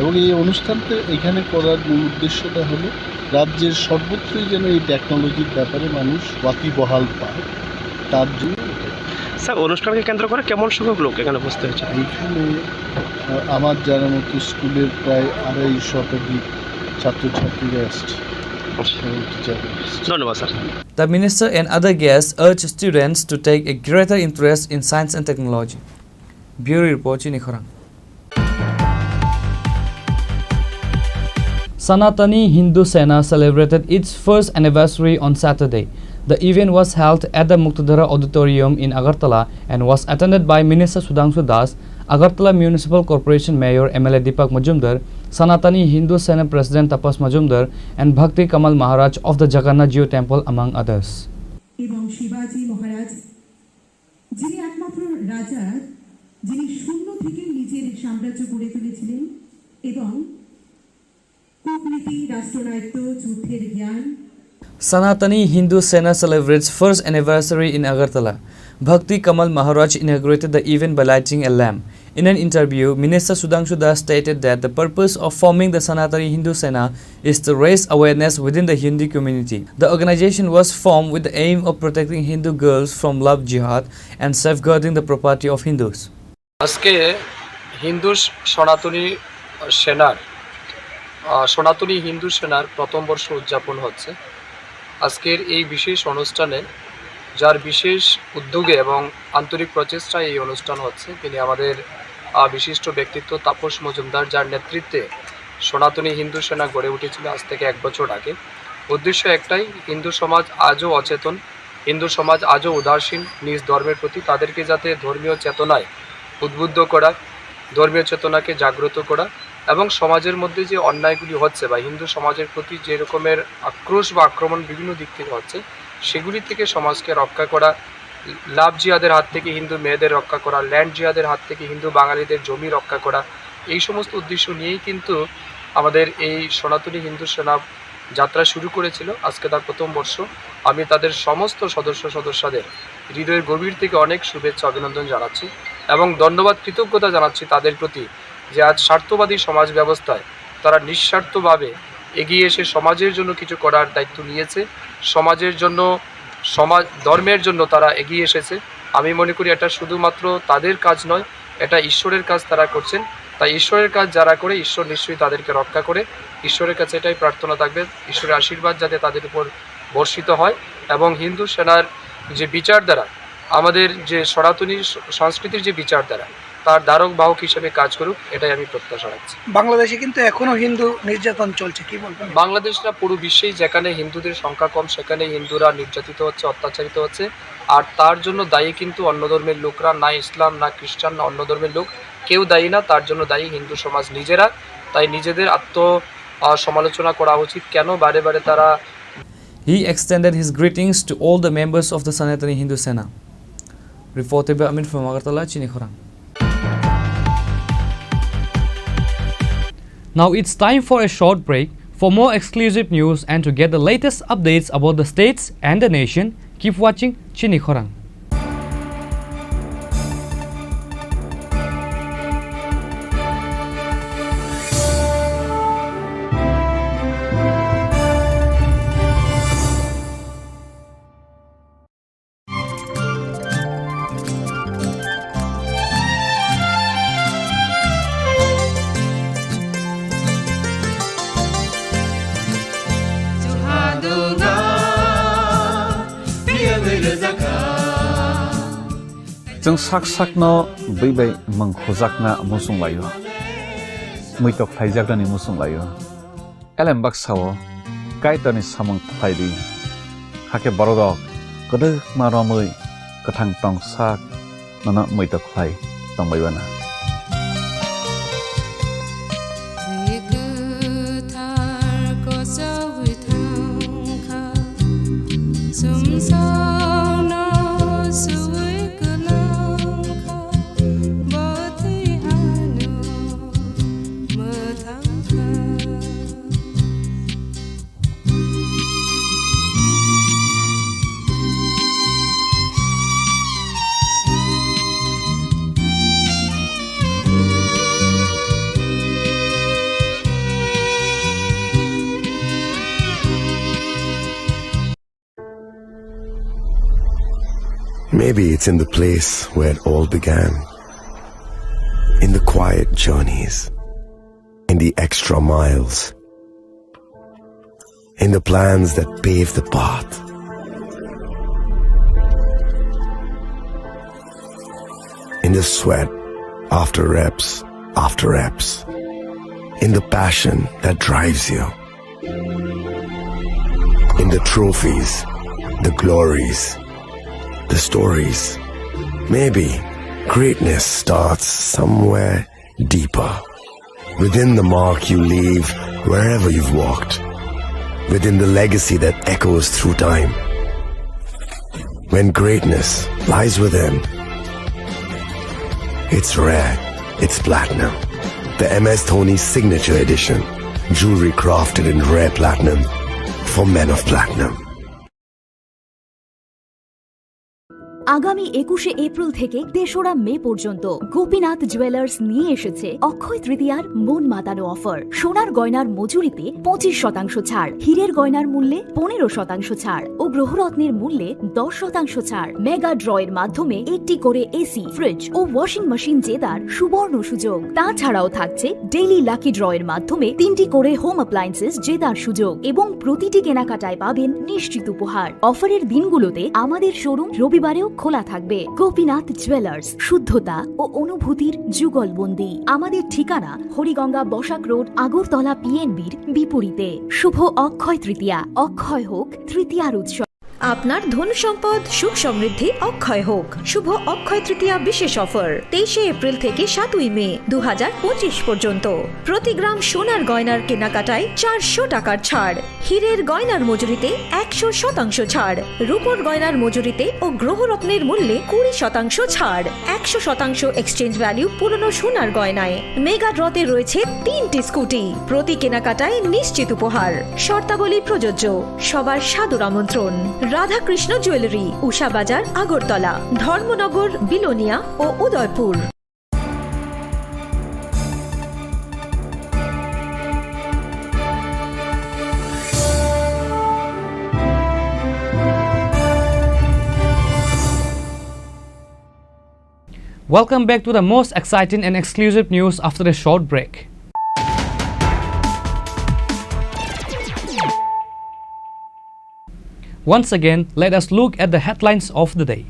এবং এই অনুষ্ঠানটা এখানে করার মূল উদ্দেশ্যটা হলো রাজ্যের সর্বত্রই যেন এই টেকনোলজির ব্যাপারে মানুষ ওয়াকিবহাল পায়, তার জন্য। স্যার, অনুষ্ঠানকে কেন্দ্র করে কেমন সংখ্যক লোক এখানে উপস্থিত হয়েছে? এখানে, আহ, আমার জানা মতো স্কুলের প্রায় আড়াই শতাধিক ছাত্রছাত্রীরা এসছে এবং টিচাররা এসছে। ধন্যবাদ, sir. The minister and other guests urged students to take a greater interest in science and technology. Bureau Report, Chinikhorang. Sanatani Hindu Sena celebrated its first anniversary on Saturday. The event was held at the Muktadhara Auditorium in Agartala and was attended by Minister Sudhanshu Das, Agartala Municipal Corporation Mayor M L A Deepak Majumdar, Sanatani Hindu Sena President Tapas Majumdar, and Bhakti Kamal Maharaj of the Jagannath Jio Temple, among others. এবং শিবাজি মহারাজ, যিনি একমাত্র রাজা, যিনি শূন্য থেকে নিজের সাম্রাজ্য গড়ে তুলেছিলেন এবং কূটনীতি, রাষ্ট্রনায়িত্ব, যুদ্ধের জ্ঞান। Sanatani Hindu Sena celebrates first anniversary in Agartala. Bhakti Kamal Maharaj inaugurated the event by lighting a lamp. In an interview, Minister Sudhanshu Das stated that the purpose of forming the Sanatani Hindu Sena is to raise awareness within the Hindu community. The organization was formed with the aim of protecting Hindu girls from love jihad and safeguarding the property of Hindus. আজকে হিন্দু স-, সনাতনী সেনার, আহ, সনাতনী হিন্দু সেনার প্রথম বর্ষ উদযাপন হচ্ছে। আজকের এই বিশেষ অনুষ্ঠানে যার বিশেষ উদ্যোগে এবং আন্তরিক প্রচেষ্টায় এই অনুষ্ঠান হচ্ছে, তিনি আমাদের, আহ, বিশিষ্ট ব্যক্তিত্ব তাপস মজুমদার, যার নেতৃত্বে সনাতনী হিন্দু সেনা গড়ে উঠেছিল আজ থেকে এক বছর আগে। উদ্দেশ্য একটাই, হিন্দু সমাজ আজও অচেতন, হিন্দু সমাজ আজও উদাসীন নিজ ধর্মের প্রতি, তাদেরকে যাতে ধর্মীয় চেতনায় উদ্বুদ্ধ করা, ধর্মীয় চেতনাকে জাগ্রত করা এবং সমাজের মধ্যে যে অন্যায়গুলি হচ্ছে বা হিন্দু সমাজের প্রতি যে রকমের আক্রোশ বা আক্রমণ বিভিন্ন দিক থেকে হচ্ছে, সেগুলি থেকে সমাজকে রক্ষা করা, লাভ জিহাদের হাত থেকে হিন্দু মেয়েদের রক্ষা করা, ল্যান্ড জিহাদের হাত থেকে হিন্দু বাঙালিদের জমি রক্ষা করা, এই সমস্ত উদ্দেশ্য নিয়েই কিন্তু আমাদের এই সনাতনী হিন্দু সেনা যাত্রা শুরু করেছিল। আজকে তার প্রথম বর্ষ। আমি তাদের সমস্ত সদস্য সদস্যদের হৃদয়ের গভীর থেকে অনেক শুভেচ্ছা অভিনন্দন জানাচ্ছি এবং ধন্যবাদ কৃতজ্ঞতা জানাচ্ছি তাদের প্রতি যে আজ স্বার্থবাদী সমাজ ব্যবস্থায় তারা নিঃস্বার্থভাবে এগিয়ে এসে সমাজের জন্য কিছু করার দায়িত্ব নিয়েছে, সমাজের জন্য, সমাজ, ধর্মের জন্য তারা এগিয়ে এসেছে। আমি মনে করি এটা শুধুমাত্র তাদের কাজ নয়, এটা ঈশ্বরের কাজ তারা করছেন। তাই ঈশ্বরের কাজ যারা করে, ঈশ্বর নিশ্চয়ই তাদেরকে রক্ষা করে। ঈশ্বরের কাছে এটাই প্রার্থনা থাকবে, ঈশ্বরের আশীর্বাদ যাতে তাদের উপর বর্ষিত হয় এবং হিন্দু সেনার যে বিচারধারা, আমাদের যে সনাতনী স-, সংস্কৃতির যে বিচারধারা, তার ধারক বাহক হিসেবে কাজ করুক, এটাই আমি প্রত্যাশা রাখছি। বাংলাদেশে কিন্তু এখনো হিন্দু নির্যাতন চলছে, কি বলবেন? বাংলাদেশ না, পুরো বিশ্বেই যেখানে হিন্দুদের সংখ্যা কম, সেখানে হিন্দুরা নির্যাতিত হচ্ছে, অত্যাচারিত হচ্ছে। আর তার জন্য দায়ী কিন্তু অন্য ধর্মের লোকরা, না ইসলাম, না খ্রিস্টান, না অন্য ধর্মের লোক, কেউ দায়ী না। তার জন্য দায়ী হিন্দু সমাজ নিজেরা। তাই নিজেদের আত্ম, আহ, সমালোচনা করা উচিত। কেন বারে বারে তারা He extended his greetings to all the members of the Sanatani Hindu Sena. Reported by Amit from Agartala, Chini Khorang. Now it's time for a short break. For more exclusive news and to get the latest updates about the states and the nation, keep watching Chini Khorang. Chwng sak sakno bwi bai mwng khujakna muchung laio, muitok khlaijaknani muchung laio. Elem baksa-o Kaitorni samung khlai di, hakhe borok rok kwdwkma romwi kwthang tong sak nono muitok khlai tong bai bana. Maybe it's in the place where it all began. In the quiet journeys, in the extra miles, in the plans that pave the path, in the sweat after reps after reps, in the passion that drives you. In the trophies, the glories, the stories. Maybe Greatness starts somewhere deeper. Within the mark you leave wherever you've walked. Within the legacy that echoes through time. When greatness lies within, it's rare, it's platinum. The M S Dhoni Signature Edition. Jewelry crafted in rare platinum for men of platinum. আগামী একুশে এপ্রিল থেকে তেসরা মে পর্যন্ত গোপীনাথ জুয়েলার্স নিয়ে এসেছে অক্ষয় তৃতীয়ার মন মাতানো অফার। সোনার গয়নার মজুরিতে পঁচিশ শতাংশ ছাড়, হীরের গয়নার মূল্যে পনেরো শতাংশ ছাড় ও গ্রহরত্নের মূল্যে দশ শতাংশ ছাড়। মেগা ড্রয়ের মাধ্যমে একটি করে এসি, ফ্রিজ ও ওয়াশিং মেশিন জেতার সুবর্ণ সুযোগ। তাছাড়াও থাকছে ডেইলি লাকি ড্রয়ের মাধ্যমে তিনটি করে হোম অ্যাপ্লায়েন্সেস জেতার সুযোগ এবং প্রতিটি কেনাকাটায় পাবেন নিশ্চিত উপহার। অফারের দিনগুলোতে আমাদের শোরুম রবিবারেও খোলা থাকবে। গোপীনাথ জুয়েলার্স, শুদ্ধতা ও অনুভূতির যুগলবন্দি। আমাদের ঠিকানা হরিগঙ্গা বসাক রোড, আগরতলা পিএনবির বিপরীতে। শুভ অক্ষয় তৃতীয়া, অক্ষয় হোক তৃতীয়ার উৎসব। আপনার ধন সম্পদ সুখ সমৃদ্ধি অক্ষয় হোক। শুভ অক্ষয় তৃতীয়া বিশেষ অফার তেইশে এপ্রিল থেকে সাতই মে দু হাজার পঁচিশ পর্যন্ত। প্রতি গ্রাম সোনার গয়নার কেনাকাটায় চারশো টাকার ছাড়, হীরের গয়নার মজুরিতে একশো শতাংশ ছাড়, রূপোর গয়নার মজুরিতে ও গ্রহরত্নের মূল্যে কুড়ি শতাংশ ছাড়, একশো শতাংশ এক্সচেঞ্জ ভ্যালু পুরনো সোনার গয়নায়। মেগা ড্রতে রয়েছে তিনটি স্কুটি, প্রতি কেনাকাটায় নিশ্চিত উপহার। শর্তাবলী প্রযোজ্য। সবার সাদর আমন্ত্রণ। রাধাকৃষ্ণ জুয়েলারি, উষা বাজার, আগরতলা, ধর্মনগর, বিলোনিয়া ও Udaipur. Welcome back to the most exciting and exclusive news after a short break. Once again, let us look at the headlines of the day.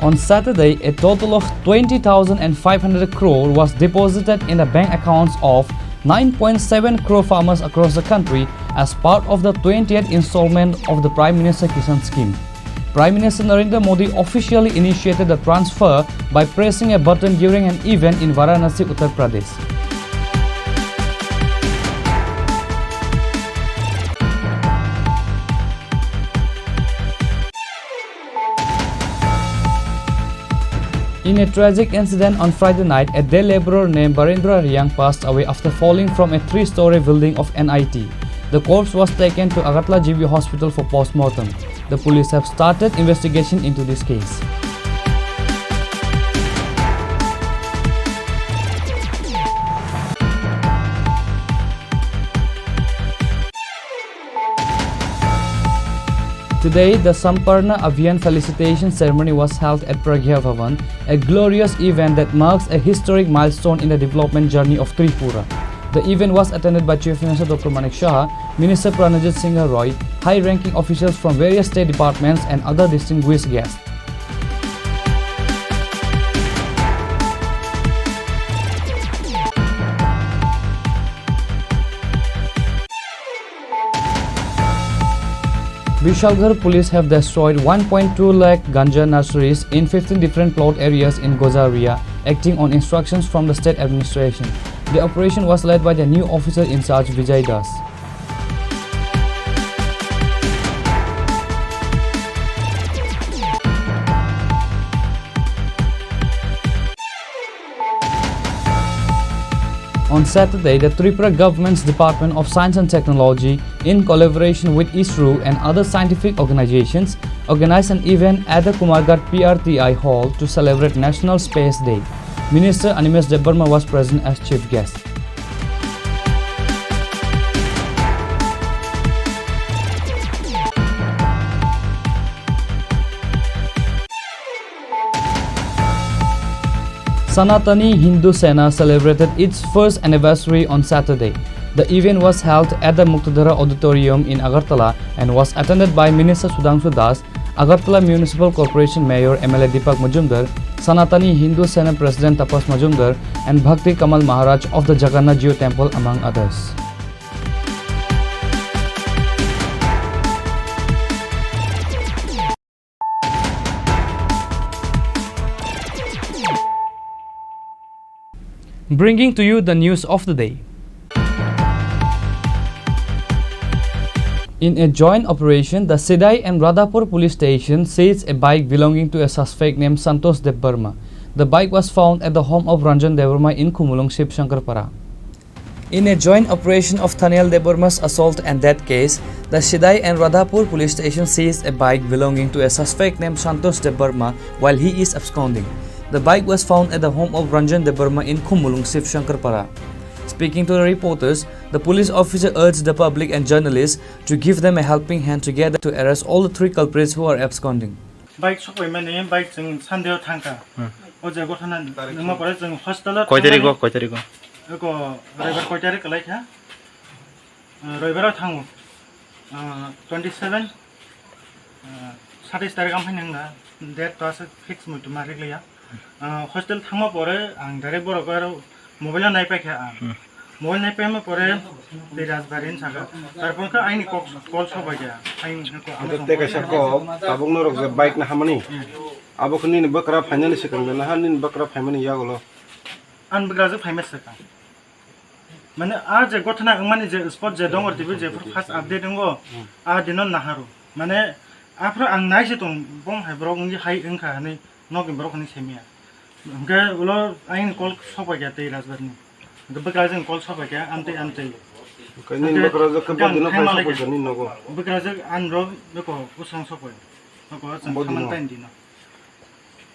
On Saturday, a total of twenty thousand and five hundred crore was deposited in the bank accounts of nine point seven crore farmers across the country as part of the twentieth installment of the Prime Minister Kisan Scheme. Prime Minister Narendra Modi officially initiated the transfer by pressing a button during an event in Varanasi, Uttar Pradesh. In a tragic incident on Friday night, a day laborer named Barendra Riang passed away after falling from a three-story building of N I T. The corpse was taken to Agartala G B Hospital for post-mortem. The police have started investigation into this case. Today, the Samparna Abhiyan felicitation ceremony was held at Pragya Bhavan, a glorious event that marks a historic milestone in the development journey of Tripura. The event was attended by Chief Minister Doctor Manik Saha, Minister Pranajit Singh Roy, high-ranking officials from various state departments and other distinguished guests. Bishalgarh police have destroyed one point two lakh ganja nurseries in fifteen different plot areas in Gojaria, acting on instructions from the state administration. The operation was led by the new officer in charge, Vijay Das. On Saturday, the Tripura government's Department of Science and Technology, in collaboration with ISRO and other scientific organizations, organized an event at the Kumarghat P R T I Hall to celebrate National Space Day. Minister Animesh Debbarma was present as chief guest. Sanatani Hindu Sena celebrated its first anniversary on Saturday. The event was held at the Muktadhara Auditorium in Agartala and was attended by Minister Sudhanshu Das, Agartala Municipal Corporation Mayor M L A Deepak Majumdar, Sanatani Hindu Sena President Tapas Majumdar, and Bhakti Kamal Maharaj of the Jagannath Jio Temple, among others. Bringing to you the news of the day. In a joint operation, the Sidai and Radhapur police station seized a bike belonging to a suspect named Santosh Debbarma. The bike was found at the home of Ranjan Debbarma in Khumulwng Shiv Shankar Para. In a joint operation of Thaniel Debbarma's assault and death case, the Sidai and Radhapur police station seized a bike belonging to a suspect named Santosh Debbarma while he is absconding. The bike was found at the home of Ranjan Debbarma in Khumulwng Shiv Shankar Para. Speaking to the reporters, the police officer urged the public and journalists to give them a helping hand together to arrest all the three culprits who are absconding. Bike sokpaimani, bike chwng Sunday o thangkha. Hmm. O je gothana nangma pore chwng hostel o Koi tarik o, thangmani. Koi tarik o? Eko Roibar koi tarik kwlai kha? Ah, Roibar o thango. Ah, twenty seven, ah, satais tarik am phai nangna, date to aswk fix muitu ma rikliya. Ah, hostel thangma pore ang direct borok aro mobile o nai paikha ang. Hmm. Mobile nai paima pore tei Rajbari ni saka. Tarpor khe aini kok call sobai kha. Aini kok Ante tei kaisa kok, tabuk norok je bike na hamani. Hmm. Abo khe nini bwkra phainani swkang de naha nini bwkra phaimani yagulo. Ang bwkra je phaima swkang. Mane a je gothana wngmani je spot je dongor tv je first update wngo, hmm, a dino naharo. Mane aphro ang nai se tong bong hai borok wngwi hai wngkha hinwi. Nokni borok hwnwi saimaya. Hwnkhe ulo ayang call sokpaikha tei Rajbari ni. Hwnkhe bwkrajwk call sokpaikha, amtwi amtwi. Hwnkhe nini bwkrajwk khe bo dino phai sokpaikha nini nogo? Bwkrajwk ani rok beko bwswng sokpai. Nokho chwng bo dino? Khamani taini dino.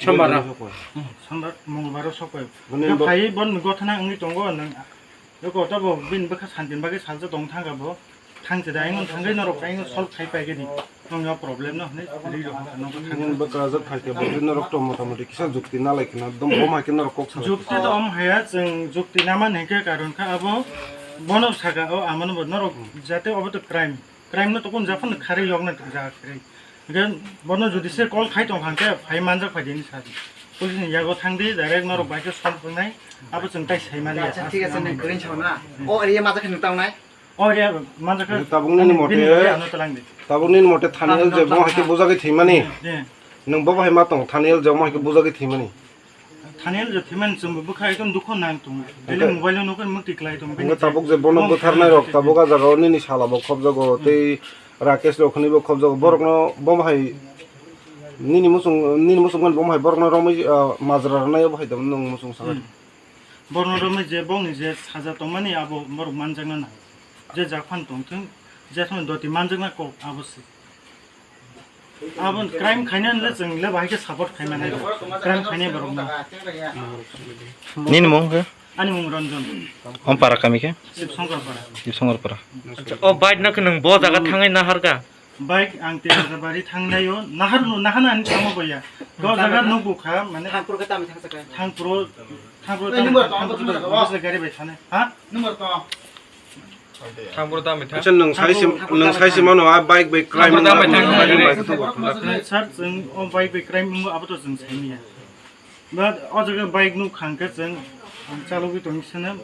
Sombar no? Bo dino sokpai. Hmm, sombar, mongolbar o sokpai. Boni bo phai boni gothana wngwi tongo nwng. Eko to bo bini bwkha santin bagwi salsa tong thangkha bo. Thangse da, ayung thangwi norok ayung solve khai pai gini. Nokni o problem no hwnwi ri rok nokho thang. Nini bwkrajwk hai khe bo norok to mota moti kisa jukti nalai khna, dom bom hai khe norok kok salai. Jukti to om haya, chwng jukti naman hinkhe karon kha abo bono saka o amano bo norok jate obo to crime. Crime no to kun japhano kharwi yokna jaga kharwi. Hwnkhe bono jodi se call khai tong kha hwnkhe phai manjak phai dini sadi. Police ni yago thangdi direct norok bai khe solve wngnai. Abo chwng tai sai mani. Acha, thik ache, nwng kwrwi sauna. O area majak khe nwng tangnai. O area manjak. Tabuk nini mote, bini area ano twlang di. Tabuk nini mote Thaniel je bo hai khe bujagwi thwimani. Nwng bo bai ma tong Thaniel je bo hai khe bujagwi thwimani. Thaniel je thwimani chwng bo bwkha ekdom dukho nang tongo. Daily mobile o nukhe mukti klai tongo. Nwng tabuk je bono bwtharnai rok tabuk a jaga o nini sala bo khobjago tei Rakesh rok hwnwi bo khobjago. Borok no bo hai nini muchung nini muchung bo hai borok no romwi majra rwnai bo hai nwng muchung sakha. Borno romwi je bongni je saja tongmani abo borok manjakna nang. Je jak phan tongthwng, je phano doti manjakna kok abo se. Abo crime khainani le chwng le bahai khe support khaimani. Crime khainai borok no. Nini mung khe? Ani mung Ranjan. Om para kami khe? Sibsongkar para. Sibsongkar para. Acha, o bike no khe nwng bo jaga thangwi naharkha? Bike ang Tejabari thangnaio, nahar no, nahana ani thangma boya. Go jaga no bukha, mane Thangpur khe tamo thangsa kha? Thangpuro, Thangpuro tamo, Thangpuro tamo, bus gari bai thane. Ha? Number to. Thangpuro tamo thang. Acha, nwng sai sim, nwng sai sim ano a bike bai crime. Thangpuro tamo thang. Sir, chwng o bike bai crime wngbo abo to chwng saimanya. But o jaga bike nuk khang khe chwng ang chalogwi tongwi sene,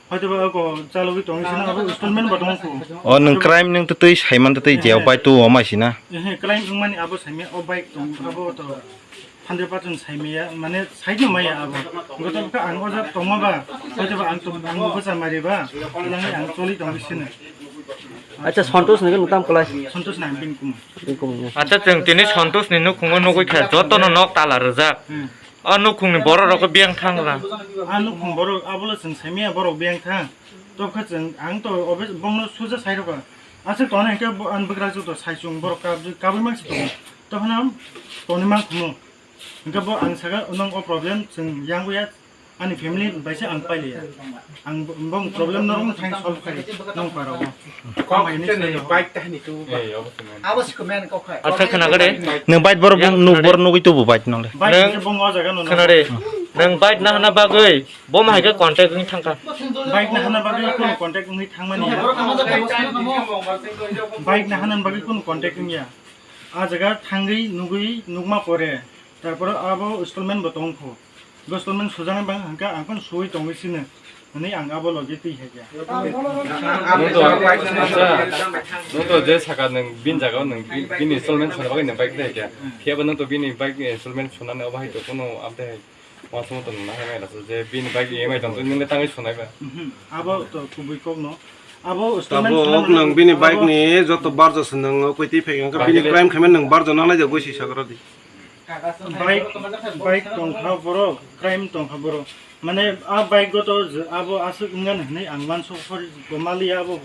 hoitoba o chalogwi tongwi sene abo installment bo tong kho. O nwng crime nwng twtwi saiman twtwi je o bike tu o mai sina. Ehe, crime wngmani abo saimya o bike tong abo to hundred percent saimya mane side no maya abo. Goto kha ang o jaga tongma ba hoitoba ang to ang bwsa mari ba nang ang choli tongwi sene. Acha, Santosh nang nwng tam klai? Santosh nang bin kum. Bin kum. Acha, chwng tini Santosh ni nukhungo nugwi kha joto no nok tala rwjak. Hmm. O nukhungni borok rok biyang thang la. A nukhung borok abo le chwng saimaya borok biyang thang. Tobkha chwng ang to obe bongno suja sai rokha. Aswk tongna hinkhe bo ang bwkrajwk to sai chwng borok kabwi kabwi mangsi tongo. Tokhno toni mang khumu. Hinkhe bo ang saka nang o problem chwng yang ya ani family bai se ang pailiya. Ang bo- bong problem norok thang solve khai nang paro. Kok chini bike tahni tu. Abo si komen kok khai. Acha khna gade. Nwng bike borok nuk borok nugwi tubu bike nole. Bike bong o jaga no. Khna de. Nwng bike nahana bagwi bo hai khe contact wng thangkha. Bike nahana bagwi kono contact wngwi thangmani ya. Bike nahana bagwi kono contact wngya. A jaga thangwi nugwi nukma pore. Tarpore abo installment bo tong kho. Installment sujana bang hangka ang phano suwi tongwi sino. Hwnwi ang abo logi twi hai khe. Nwng to, acha, nwng to je saka nwng bini jaga o nwng bi- bini installment suna bagwi nwng bike twi hai khe. Phiya bo nwng to bini bike ni installment sunani obo hai to kuno amte hai. Once more to nang hai mai laso je bini bike E M I tong twi nini tangwi sonai ba. Mhm. Abo to kubui kok no. Abo statement Tabuk khlai nang mano, bini abo bike ni joto barjo se nang koi twi phai kha bini Bike crime khaimani nang barjo nang lai ja goi si sakra di. Bike, bike tong kha borok, crime tong kha borok. Mane a bike go to je abo aswk wngya hinwi ang manso hor maliya abo.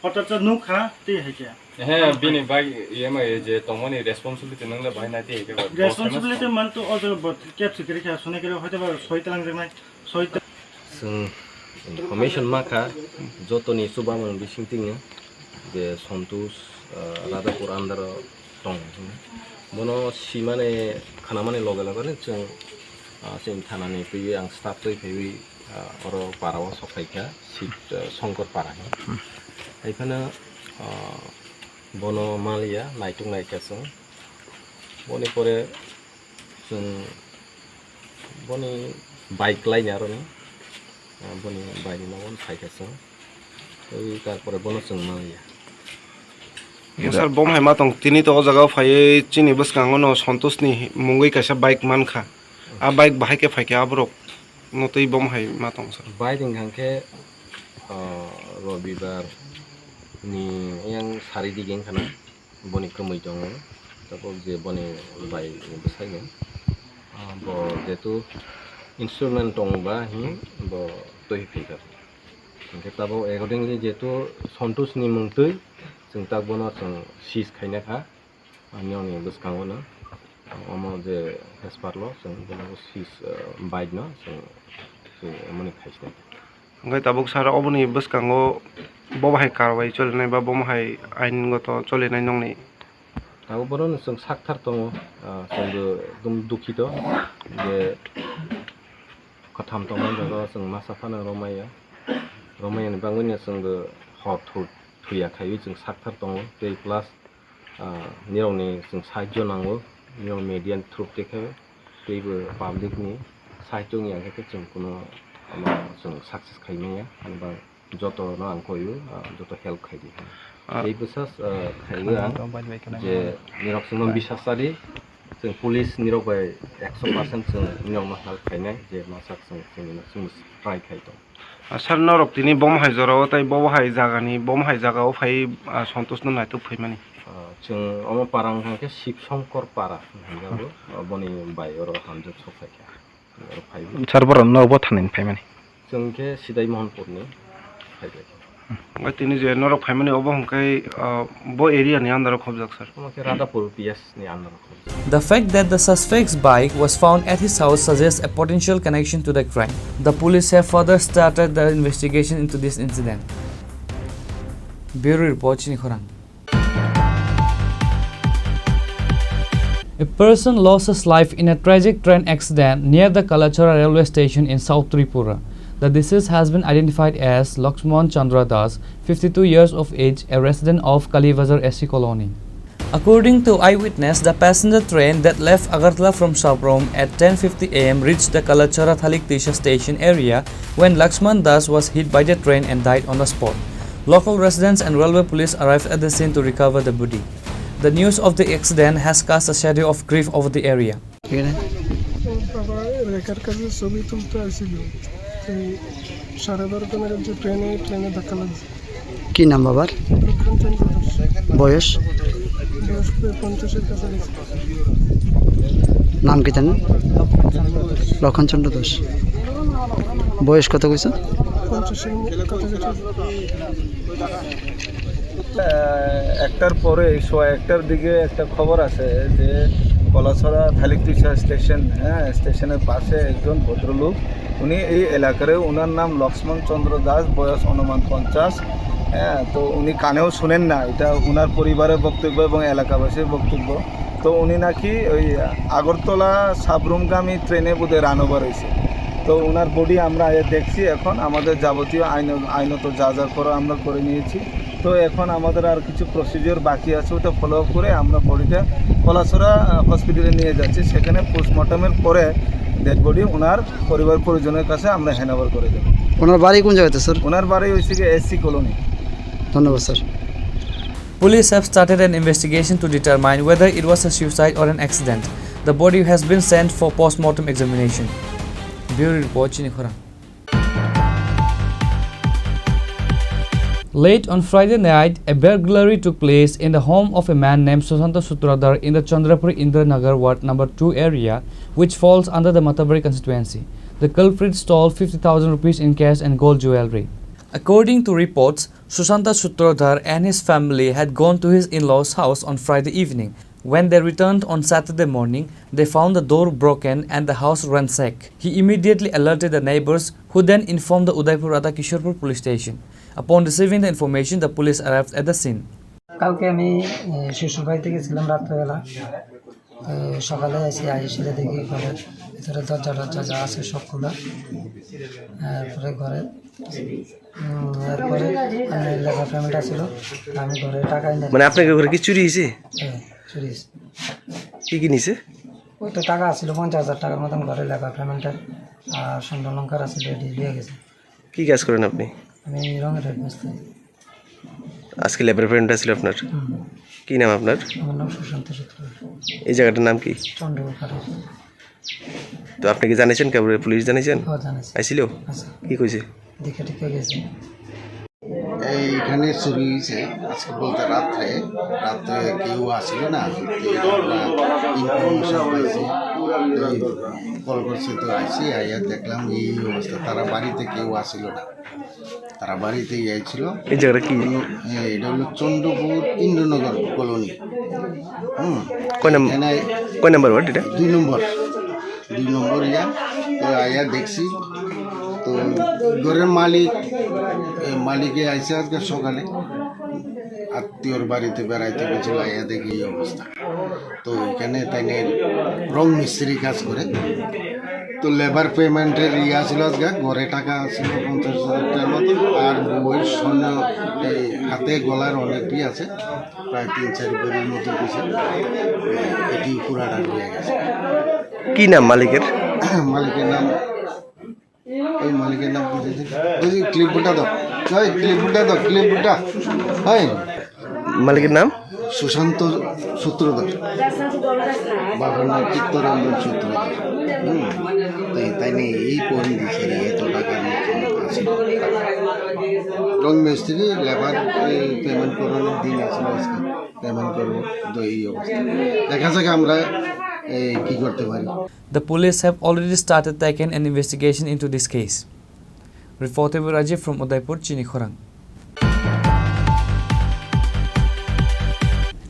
Hotacha nuk kha, tei hai khe. He, bini bike E M I je tongmani responsibility nang le bahai nai tei hai khe ba. Responsibility man to o jaga bo kep se kiri kha, sone kiri hoite ba soi talang jaknai, soi ta- Chwng information ma kha, jotoni chubamung bising tingya je Santosh, ah, Radhapur under o tong. Bono simani khanamani loge loge ni chwng, ah, chwng thanani twiwi ang staff twi phaiwi, ah, oro para o sok phaikha, sit, ah, Songkor para hinwi. Haiphano, ah, bono maliya, naituk naikha chwng. Boni pore chwng boni bike laini aroni, ah, boni bike ni nogo phaikha chwng. Tei tarpore bono chwng maliya. Sir, bom hai ma tong tini to o jaga o phaiwi chini bwskango no Santosh ni mungwi kaisa bike mankha. A bike bahai khe phaikha aborok no twi bom hai ma tong sir. Bike wngkha khe, ah, Robibar ni yang sari dige wngkha na. Boni kwmwi tongo, tabuk je boni bai ni bwsai no, ah, bo jetu instrument tongo ba hin bo twi phaikha. Hinkhe tabuk accordingly jetu Santosh ni mung twi chwng tak bono chwng seize khaina kha, ani oni bwskango no omo je hespar lo chwng bono seize, ah, bike no chwng, chwng emoni khaisina. Hwnkhe tabuk sir oboni bwskango bo bahai karwai cholinai ba bomo hai aingoto cholinai nongni? Tabuk bono chwng sakthar tongo, ah, chwngbo ekdum dukhito je kwtham tongmani jaga o chwng masa phano romaya, romaya ni bagwino chwngbo hor thu-, thuya khaiwi chwng sakthar tongo tei plus ah, nirokni chwng sahajyo nango, nirok media ni through tei khe teibo public ni sahajyo wngya khe chwng kuno, ano, chwng success khai manya, ani bagwi joto no ang koio, ah, joto help khai di. Ah. Tei bwsas, ah, khaiwi ang je nirok chwngno bisas cha di, chwng police nirok bai ekso percent chwng nirokno help khainai, je masa chwng chwngno chwngno try khai tong. Ah, sir, norok tini bomo hai jora o tei bobo hai jaga ni, bomo hai jaga o phai, ah, Santosh no naituk phaimani? Ah, chwng omo para wngkha khe Shiv Shankar para hinjago, ah, boni bai oro hamjak sok phai kha. Oro phai. Sir, borok no bo thani phaimani? Chwng khe Sidai Mohanpur ni phai kha. Omo tini je norok phaimani obo hwnkhe, ah, bo area ni under o khobjak, sir? Omo khe Radhapur P S ni under o khobjak. The fact that the suspect's bike was found at his house suggests a potential connection to the crime. The police have further started the investigation into this incident. Bureau Report, Chini Khorang. A person lost his life in a tragic train accident near the Kalachora railway station in South Tripura. The deceased has been identified as Lakshman Chandra Das, fifty-two years of age, a resident of Kalibazar S C Colony. According to eyewitness, the passenger train that left Agartala from Sabrom at ten fifty A M reached the Kalachora Thalik Tisha station area when Lakshman Das was hit by the train and died on the spot. Local residents and railway police arrived at the scene to recover the body. The news of the accident has cast a shadow of grief over the area. এখানে? ওর বাবা রেখার কাছে ছবি তুলতে আসছিল। এই সাড়ে বারোটা নাগাদ যে ট্রেনে, ট্রেনে ধাক্কা লাগছে। কি নাম বাবার? লক্ষণ চন্দ্র দাস। বয়স? বয়স প্রায় পঞ্চাশের কাছাকাছি। নাম কি জানেন? লক্ষণ চন্দ্র দাস। লক্ষণ চন্দ্র দাস। বয়স কত কইছো? পঞ্চাশের কাছাকাছি। আহ, একটার পরে, সোয়া একটার দিকে একটা খবর আছে যে কলাছড়া থালিকতুইশা স্টেশন, হ্যাঁ, স্টেশনের পাশে একজন ভদ্রলোক, উনি এই এলাকার, ওনার নাম লক্ষ্মণ চন্দ্র দাস, বয়স অনুমান পঞ্চাশ। হ্যাঁ, তো উনি কানেও শুনেন না, এটা ওনার পরিবারের বক্তব্য এবং এলাকাবাসীর বক্তব্য। তো উনি নাকি ওই আগরতলা সাবরুমগামী ট্রেনে বোধহয় রান ওভার হয়েছে। তো ওনার বডি আমরা এ দেখছি, এখন আমাদের যাবতীয় আইন, আইনত যা যা করার আমরা করে নিয়েছি। তো এখন আমাদের আর কিছু প্রসিডিওর বাকি আছে, ওটা ফলো আপ করে আমরা বডিটা কলাছড়া, আহ, হসপিটালে নিয়ে যাচ্ছি। সেখানে পোস্টমর্টমের পরে ডেড বডি ওনার পরিবার পরিজনের কাছে আমরা হ্যান্ড ওভার করে দেবো। ওনার বাড়ি কোন জায়গাতে, স্যার? ওনার বাড়ি হচ্ছে গিয়ে এসসি কলোনি। ধন্যবাদ, sir. Police have started an investigation to determine whether it was a suicide or an accident. The body has been sent for post-mortem examination. Bureau Report, Chini Khorang. Late on Friday night, a burglary took place in the home of a man named Sushanta Sutradhar in the Chandrapur Indiranagar Ward number two area, which falls under the Matabari constituency. The culprit stole fifty thousand rupees in cash and gold jewelry. According to reports, Sushanta Sutradhar and his family had gone to his in-laws' house on Friday evening. When they returned on Saturday morning, they found the door broken and the house ransacked. He immediately alerted the neighbors, who then informed the Udaipur Radha Kishorpur police station. Upon receiving the information, the police arrived at the scene. কালকে আমি এ, শ্বশুর বাড়িতে গেছিলাম রাত্রেবেলা। এ, সকালে এসে আইসে দেখি ঘরের ভিতরে দরজা টরজা যা আছে সব খোলা। তারপরে ঘরে উম, এরপরে আমি লেবার পেমেন্ট আসছিল, আমি ঘরে টাকা এনে মানে আপনাকে ঘরে কি চুরি হয়েছে? হ্যাঁ, চুরি হয়েছে। কি কি নিছে? ওই তো টাকা আসছিল পঞ্চাশ হাজার টাকার মতন, ঘরে লেবার পেমেন্টের আর স্বর্ণ অলংকার আছে, রেডি হয়ে গেছে। কি কাজ করেন আপনি? আমি রঙের হেড মিস্ত্রি। আজকে লেবার পেমেন্ট আসছিল আপনার? হুম। কি নাম আপনার? আমার নাম সুশান্ত সূত্রধর। এই জায়গাটার নাম কি? চন্দ্রপুর। তো আপনি কি জানাইছেন কাউরে? পুলিশ জানাইছেন? হ্যাঁ, জানাইছি। আইছিল? আচ্ছা। কি কইছে? দেখে টেকে গেছে। এইখানে চুরি হয়েছে আজকে বলতে রাত্রে, রাত্রে কেউ আসিল না, আমরা ইনফরমেশন পাইছি, তো কল করছে, তো আইসি, আইয়া দেখলাম এই অবস্থা, তারা বাড়িতে কেউ আসিল না। তারা বাড়িতেই আইছিল। এই জায়গাটা কি? উম, এ, এটা হলো চন্দ্রপুর ইন্দ্রনগর কলোনি। হুম। কয় নাম-, এখানে কয় নাম্বার ওয়ার্ড এটা? দুই নম্বর। দুই নম্বর ইয়া। তো আইয়া দেখছি। তো ঘরের মালিক, এ, মালিকে আইসে আজকে সকালে। আত্মীয়র বাড়িতে বেড়াইতে গেছিল, আইয়া দেখি এই অবস্থা। তো এখানে তাইলে রং মিস্ত্রি কাজ করে। তো লেবার পেমেন্টের ইয়ে আছিল আজকে, ঘরে টাকা আছিল পঞ্চাশ হাজার টাকার মতো, আর বউয়ের স্বর্ণ এই হাতে গলার অনেকটি আছে, প্রায় তিন চার ভরির মতো কিছু। এটি পুরাটা নিয়ে গেছে। কি নাম মালিকের? মালিকের নাম ওই মালিকের নাম কি জানি? ওই যে ক্লিপবোর্ডটা দাও। ওই ক্লিপবোর্ডটা দাও, ক্লিপবোর্ডটা। ওই মালিকের নাম? সুশান্ত সূত্রধর। বাবার নাম চিত্তরঞ্জন সূত্রধর। হুম। তাই, তাই নিয়ে এই পয়েন্ট দিচ্ছে, এত টাকার মতো আছে। রং মিস্ত্রি, লেবার, এই পেমেন্ট করানোর দিন আছে আজকে। পেমেন্ট করবো, তো এই অবস্থা। দেখা যাক আমরা, এই, কি করতে পারি। The police have already started taking an investigation into this case. Reporter Rajiv from Udaipur, Chini Khorang.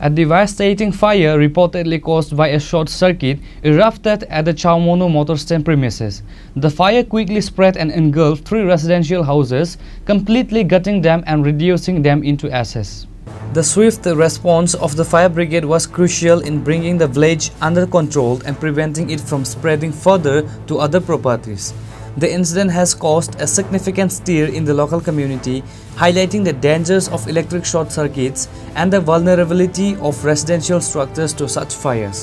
A devastating fire reportedly caused by a short circuit erupted at the Chaomonu motor stand premises. The fire quickly spread and engulfed three residential houses, completely gutting them and reducing them into ashes. The swift response of the fire brigade was crucial in bringing the blaze under control and preventing it from spreading further to other properties. The incident has caused a significant stir in the local community, highlighting the dangers of electric short circuits and the vulnerability of residential structures to such fires.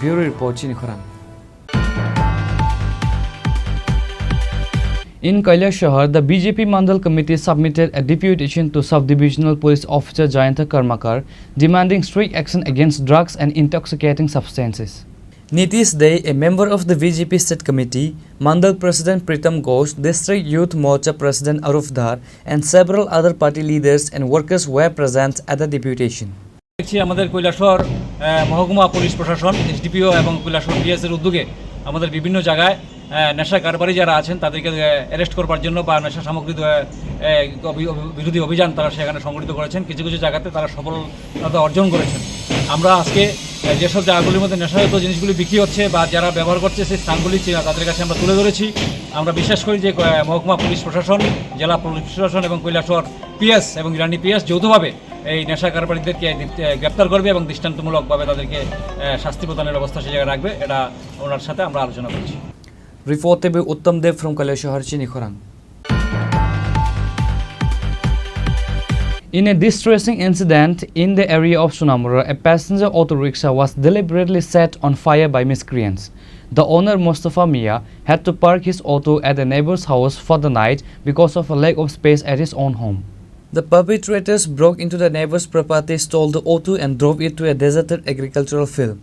Bureau Report, Chini Khorang. In Kailashahar, the B J P Mandal Committee submitted a deputation to Sub-Divisional Police Officer Jayanta Karmakar, demanding strict action against drugs and intoxicating substances. Nitish Dey, a member of the B J P State Committee, Mandal President Pritam Ghosh, District Youth Morcha President Arup Dhar, and several other party leaders and workers were present at the deputation. দেখছি আমাদের কৈলাসহর, আহ, মহকুমা পুলিশ প্রশাসন, এসডিপিও এবং কৈলাসহর পিএস এর উদ্যোগে আমাদের বিভিন্ন জায়গায়, আহ, নেশা কারবারি যারা আছেন তাদেরকে, আহ, অ্যারেস্ট করবার জন্য বা নেশা সামগ্রী, আহ, আহ, অভি-, অভি-, বিরোধী অভিযান তারা সেখানে সংগঠিত করেছেন। কিছু কিছু জায়গাতে তারা সফলতা অর্জন করেছেন। আমরা আজকে যেসব জায়গাগুলির মধ্যে নেশাজাত জিনিসগুলি বিক্রি হচ্ছে বা যারা ব্যবহার করছে, সেই স্থানগুলি চি-, তাদের কাছে আমরা তুলে ধরেছি। আমরা বিশ্বাস করি যে, আহ, মহকুমা পুলিশ প্রশাসন, জেলা পুলিশ প্রশাসন এবং কৈলাসহর পিএস এবং ইরানি পিএস যৌথভাবে এই নেশা কারবারিদেরকে, আহ, গ্রেপ্তার করবে এবং দৃষ্টান্তমূলকভাবে তাদেরকে, আহ, শাস্তি প্রদানের ব্যবস্থা সেই জায়গায় রাখবে। এটা ওনার সাথে আমরা আলোচনা করছি। Reported by Uttam Dev from Kailasahar, Chini Khorang. In a distressing incident in the area of Sonamura, a passenger auto rickshaw was deliberately set on fire by miscreants. The owner, Mustafa Mia, had to park his auto at a neighbor's house for the night because of a lack of space at his own home. The perpetrators broke into the neighbor's property, stole the auto, and drove it to a deserted agricultural field.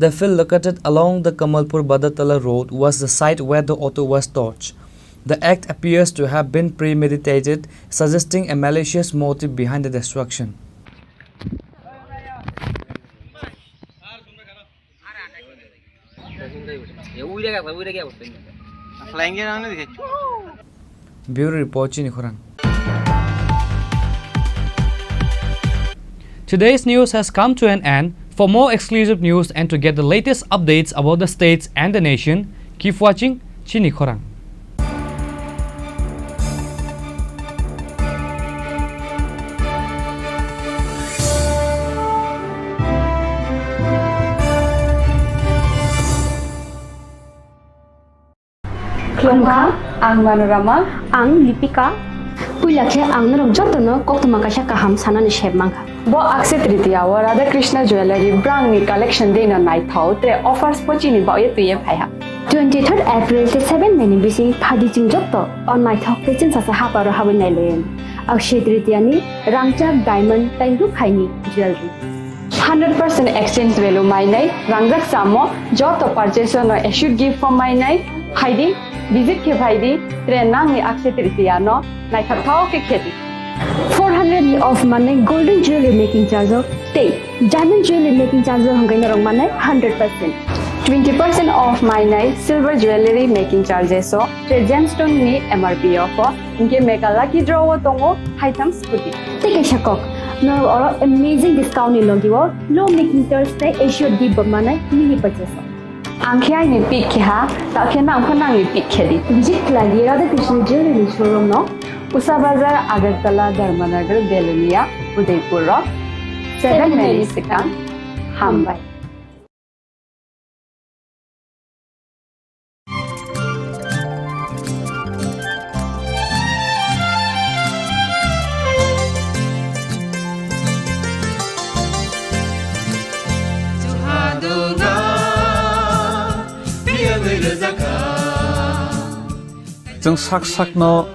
The field, located along the Kamalpur Badatala road, was the site where the auto was torched. The act appears to have been premeditated, suggesting a malicious motive behind the destruction. Bureau Report, Chini Khorang. Today's news has come to an end. For more exclusive news and to get the latest updates about the states and the nation, keep watching Chini Khorang. Khulumkha, ang Manorama. Ang Lipika. Puila khe ang norok jotono koktwma kaisa kaham sanani sep mankha. Bo Akshaya Tritiya o Radha Krishna Jewellery brangni collection dino naithok, tre offers bo chini bagwi twiwi phaiha. Twenty-third April tei seven May ni bising phadi chwng joto o naithok tei chwngsacha haparo habwi nailaio. Akshaya Tritiya ni rangchak, diamond tei rukhaini jewellery. Hundred percent exchange value mainai, rangjak chamo, joto purchase no assured gift form mainai, phaidi, visit khe phaidi, tre nangni Akshaya Tritiya no naithokthok khe khedi. Four hundred ni off manai golden jewelry making charge o tei diamond jewelry making charge o hwnkhai norok manai hundred percent. Twenty percent off mainai silver jewelry making charges o, tre gemstone ni M R P o pho, hinkhe mega lucky draw o tongo haitham scooty. Tei kaisa kok, norok oro amazing discount ni logi o low making charge tei assured gift bo manai mini purchase o. Ang khe aini pick khe ha, ta khe nang pho nangni pick khe di. Visit khlai di Radha Krishna Jewelry showroom no, Usa Bazar, Agartala, Dharmanagar, Belonia, Udaipur o. Seven May ni swkang. Hambai. Chwng sak sakno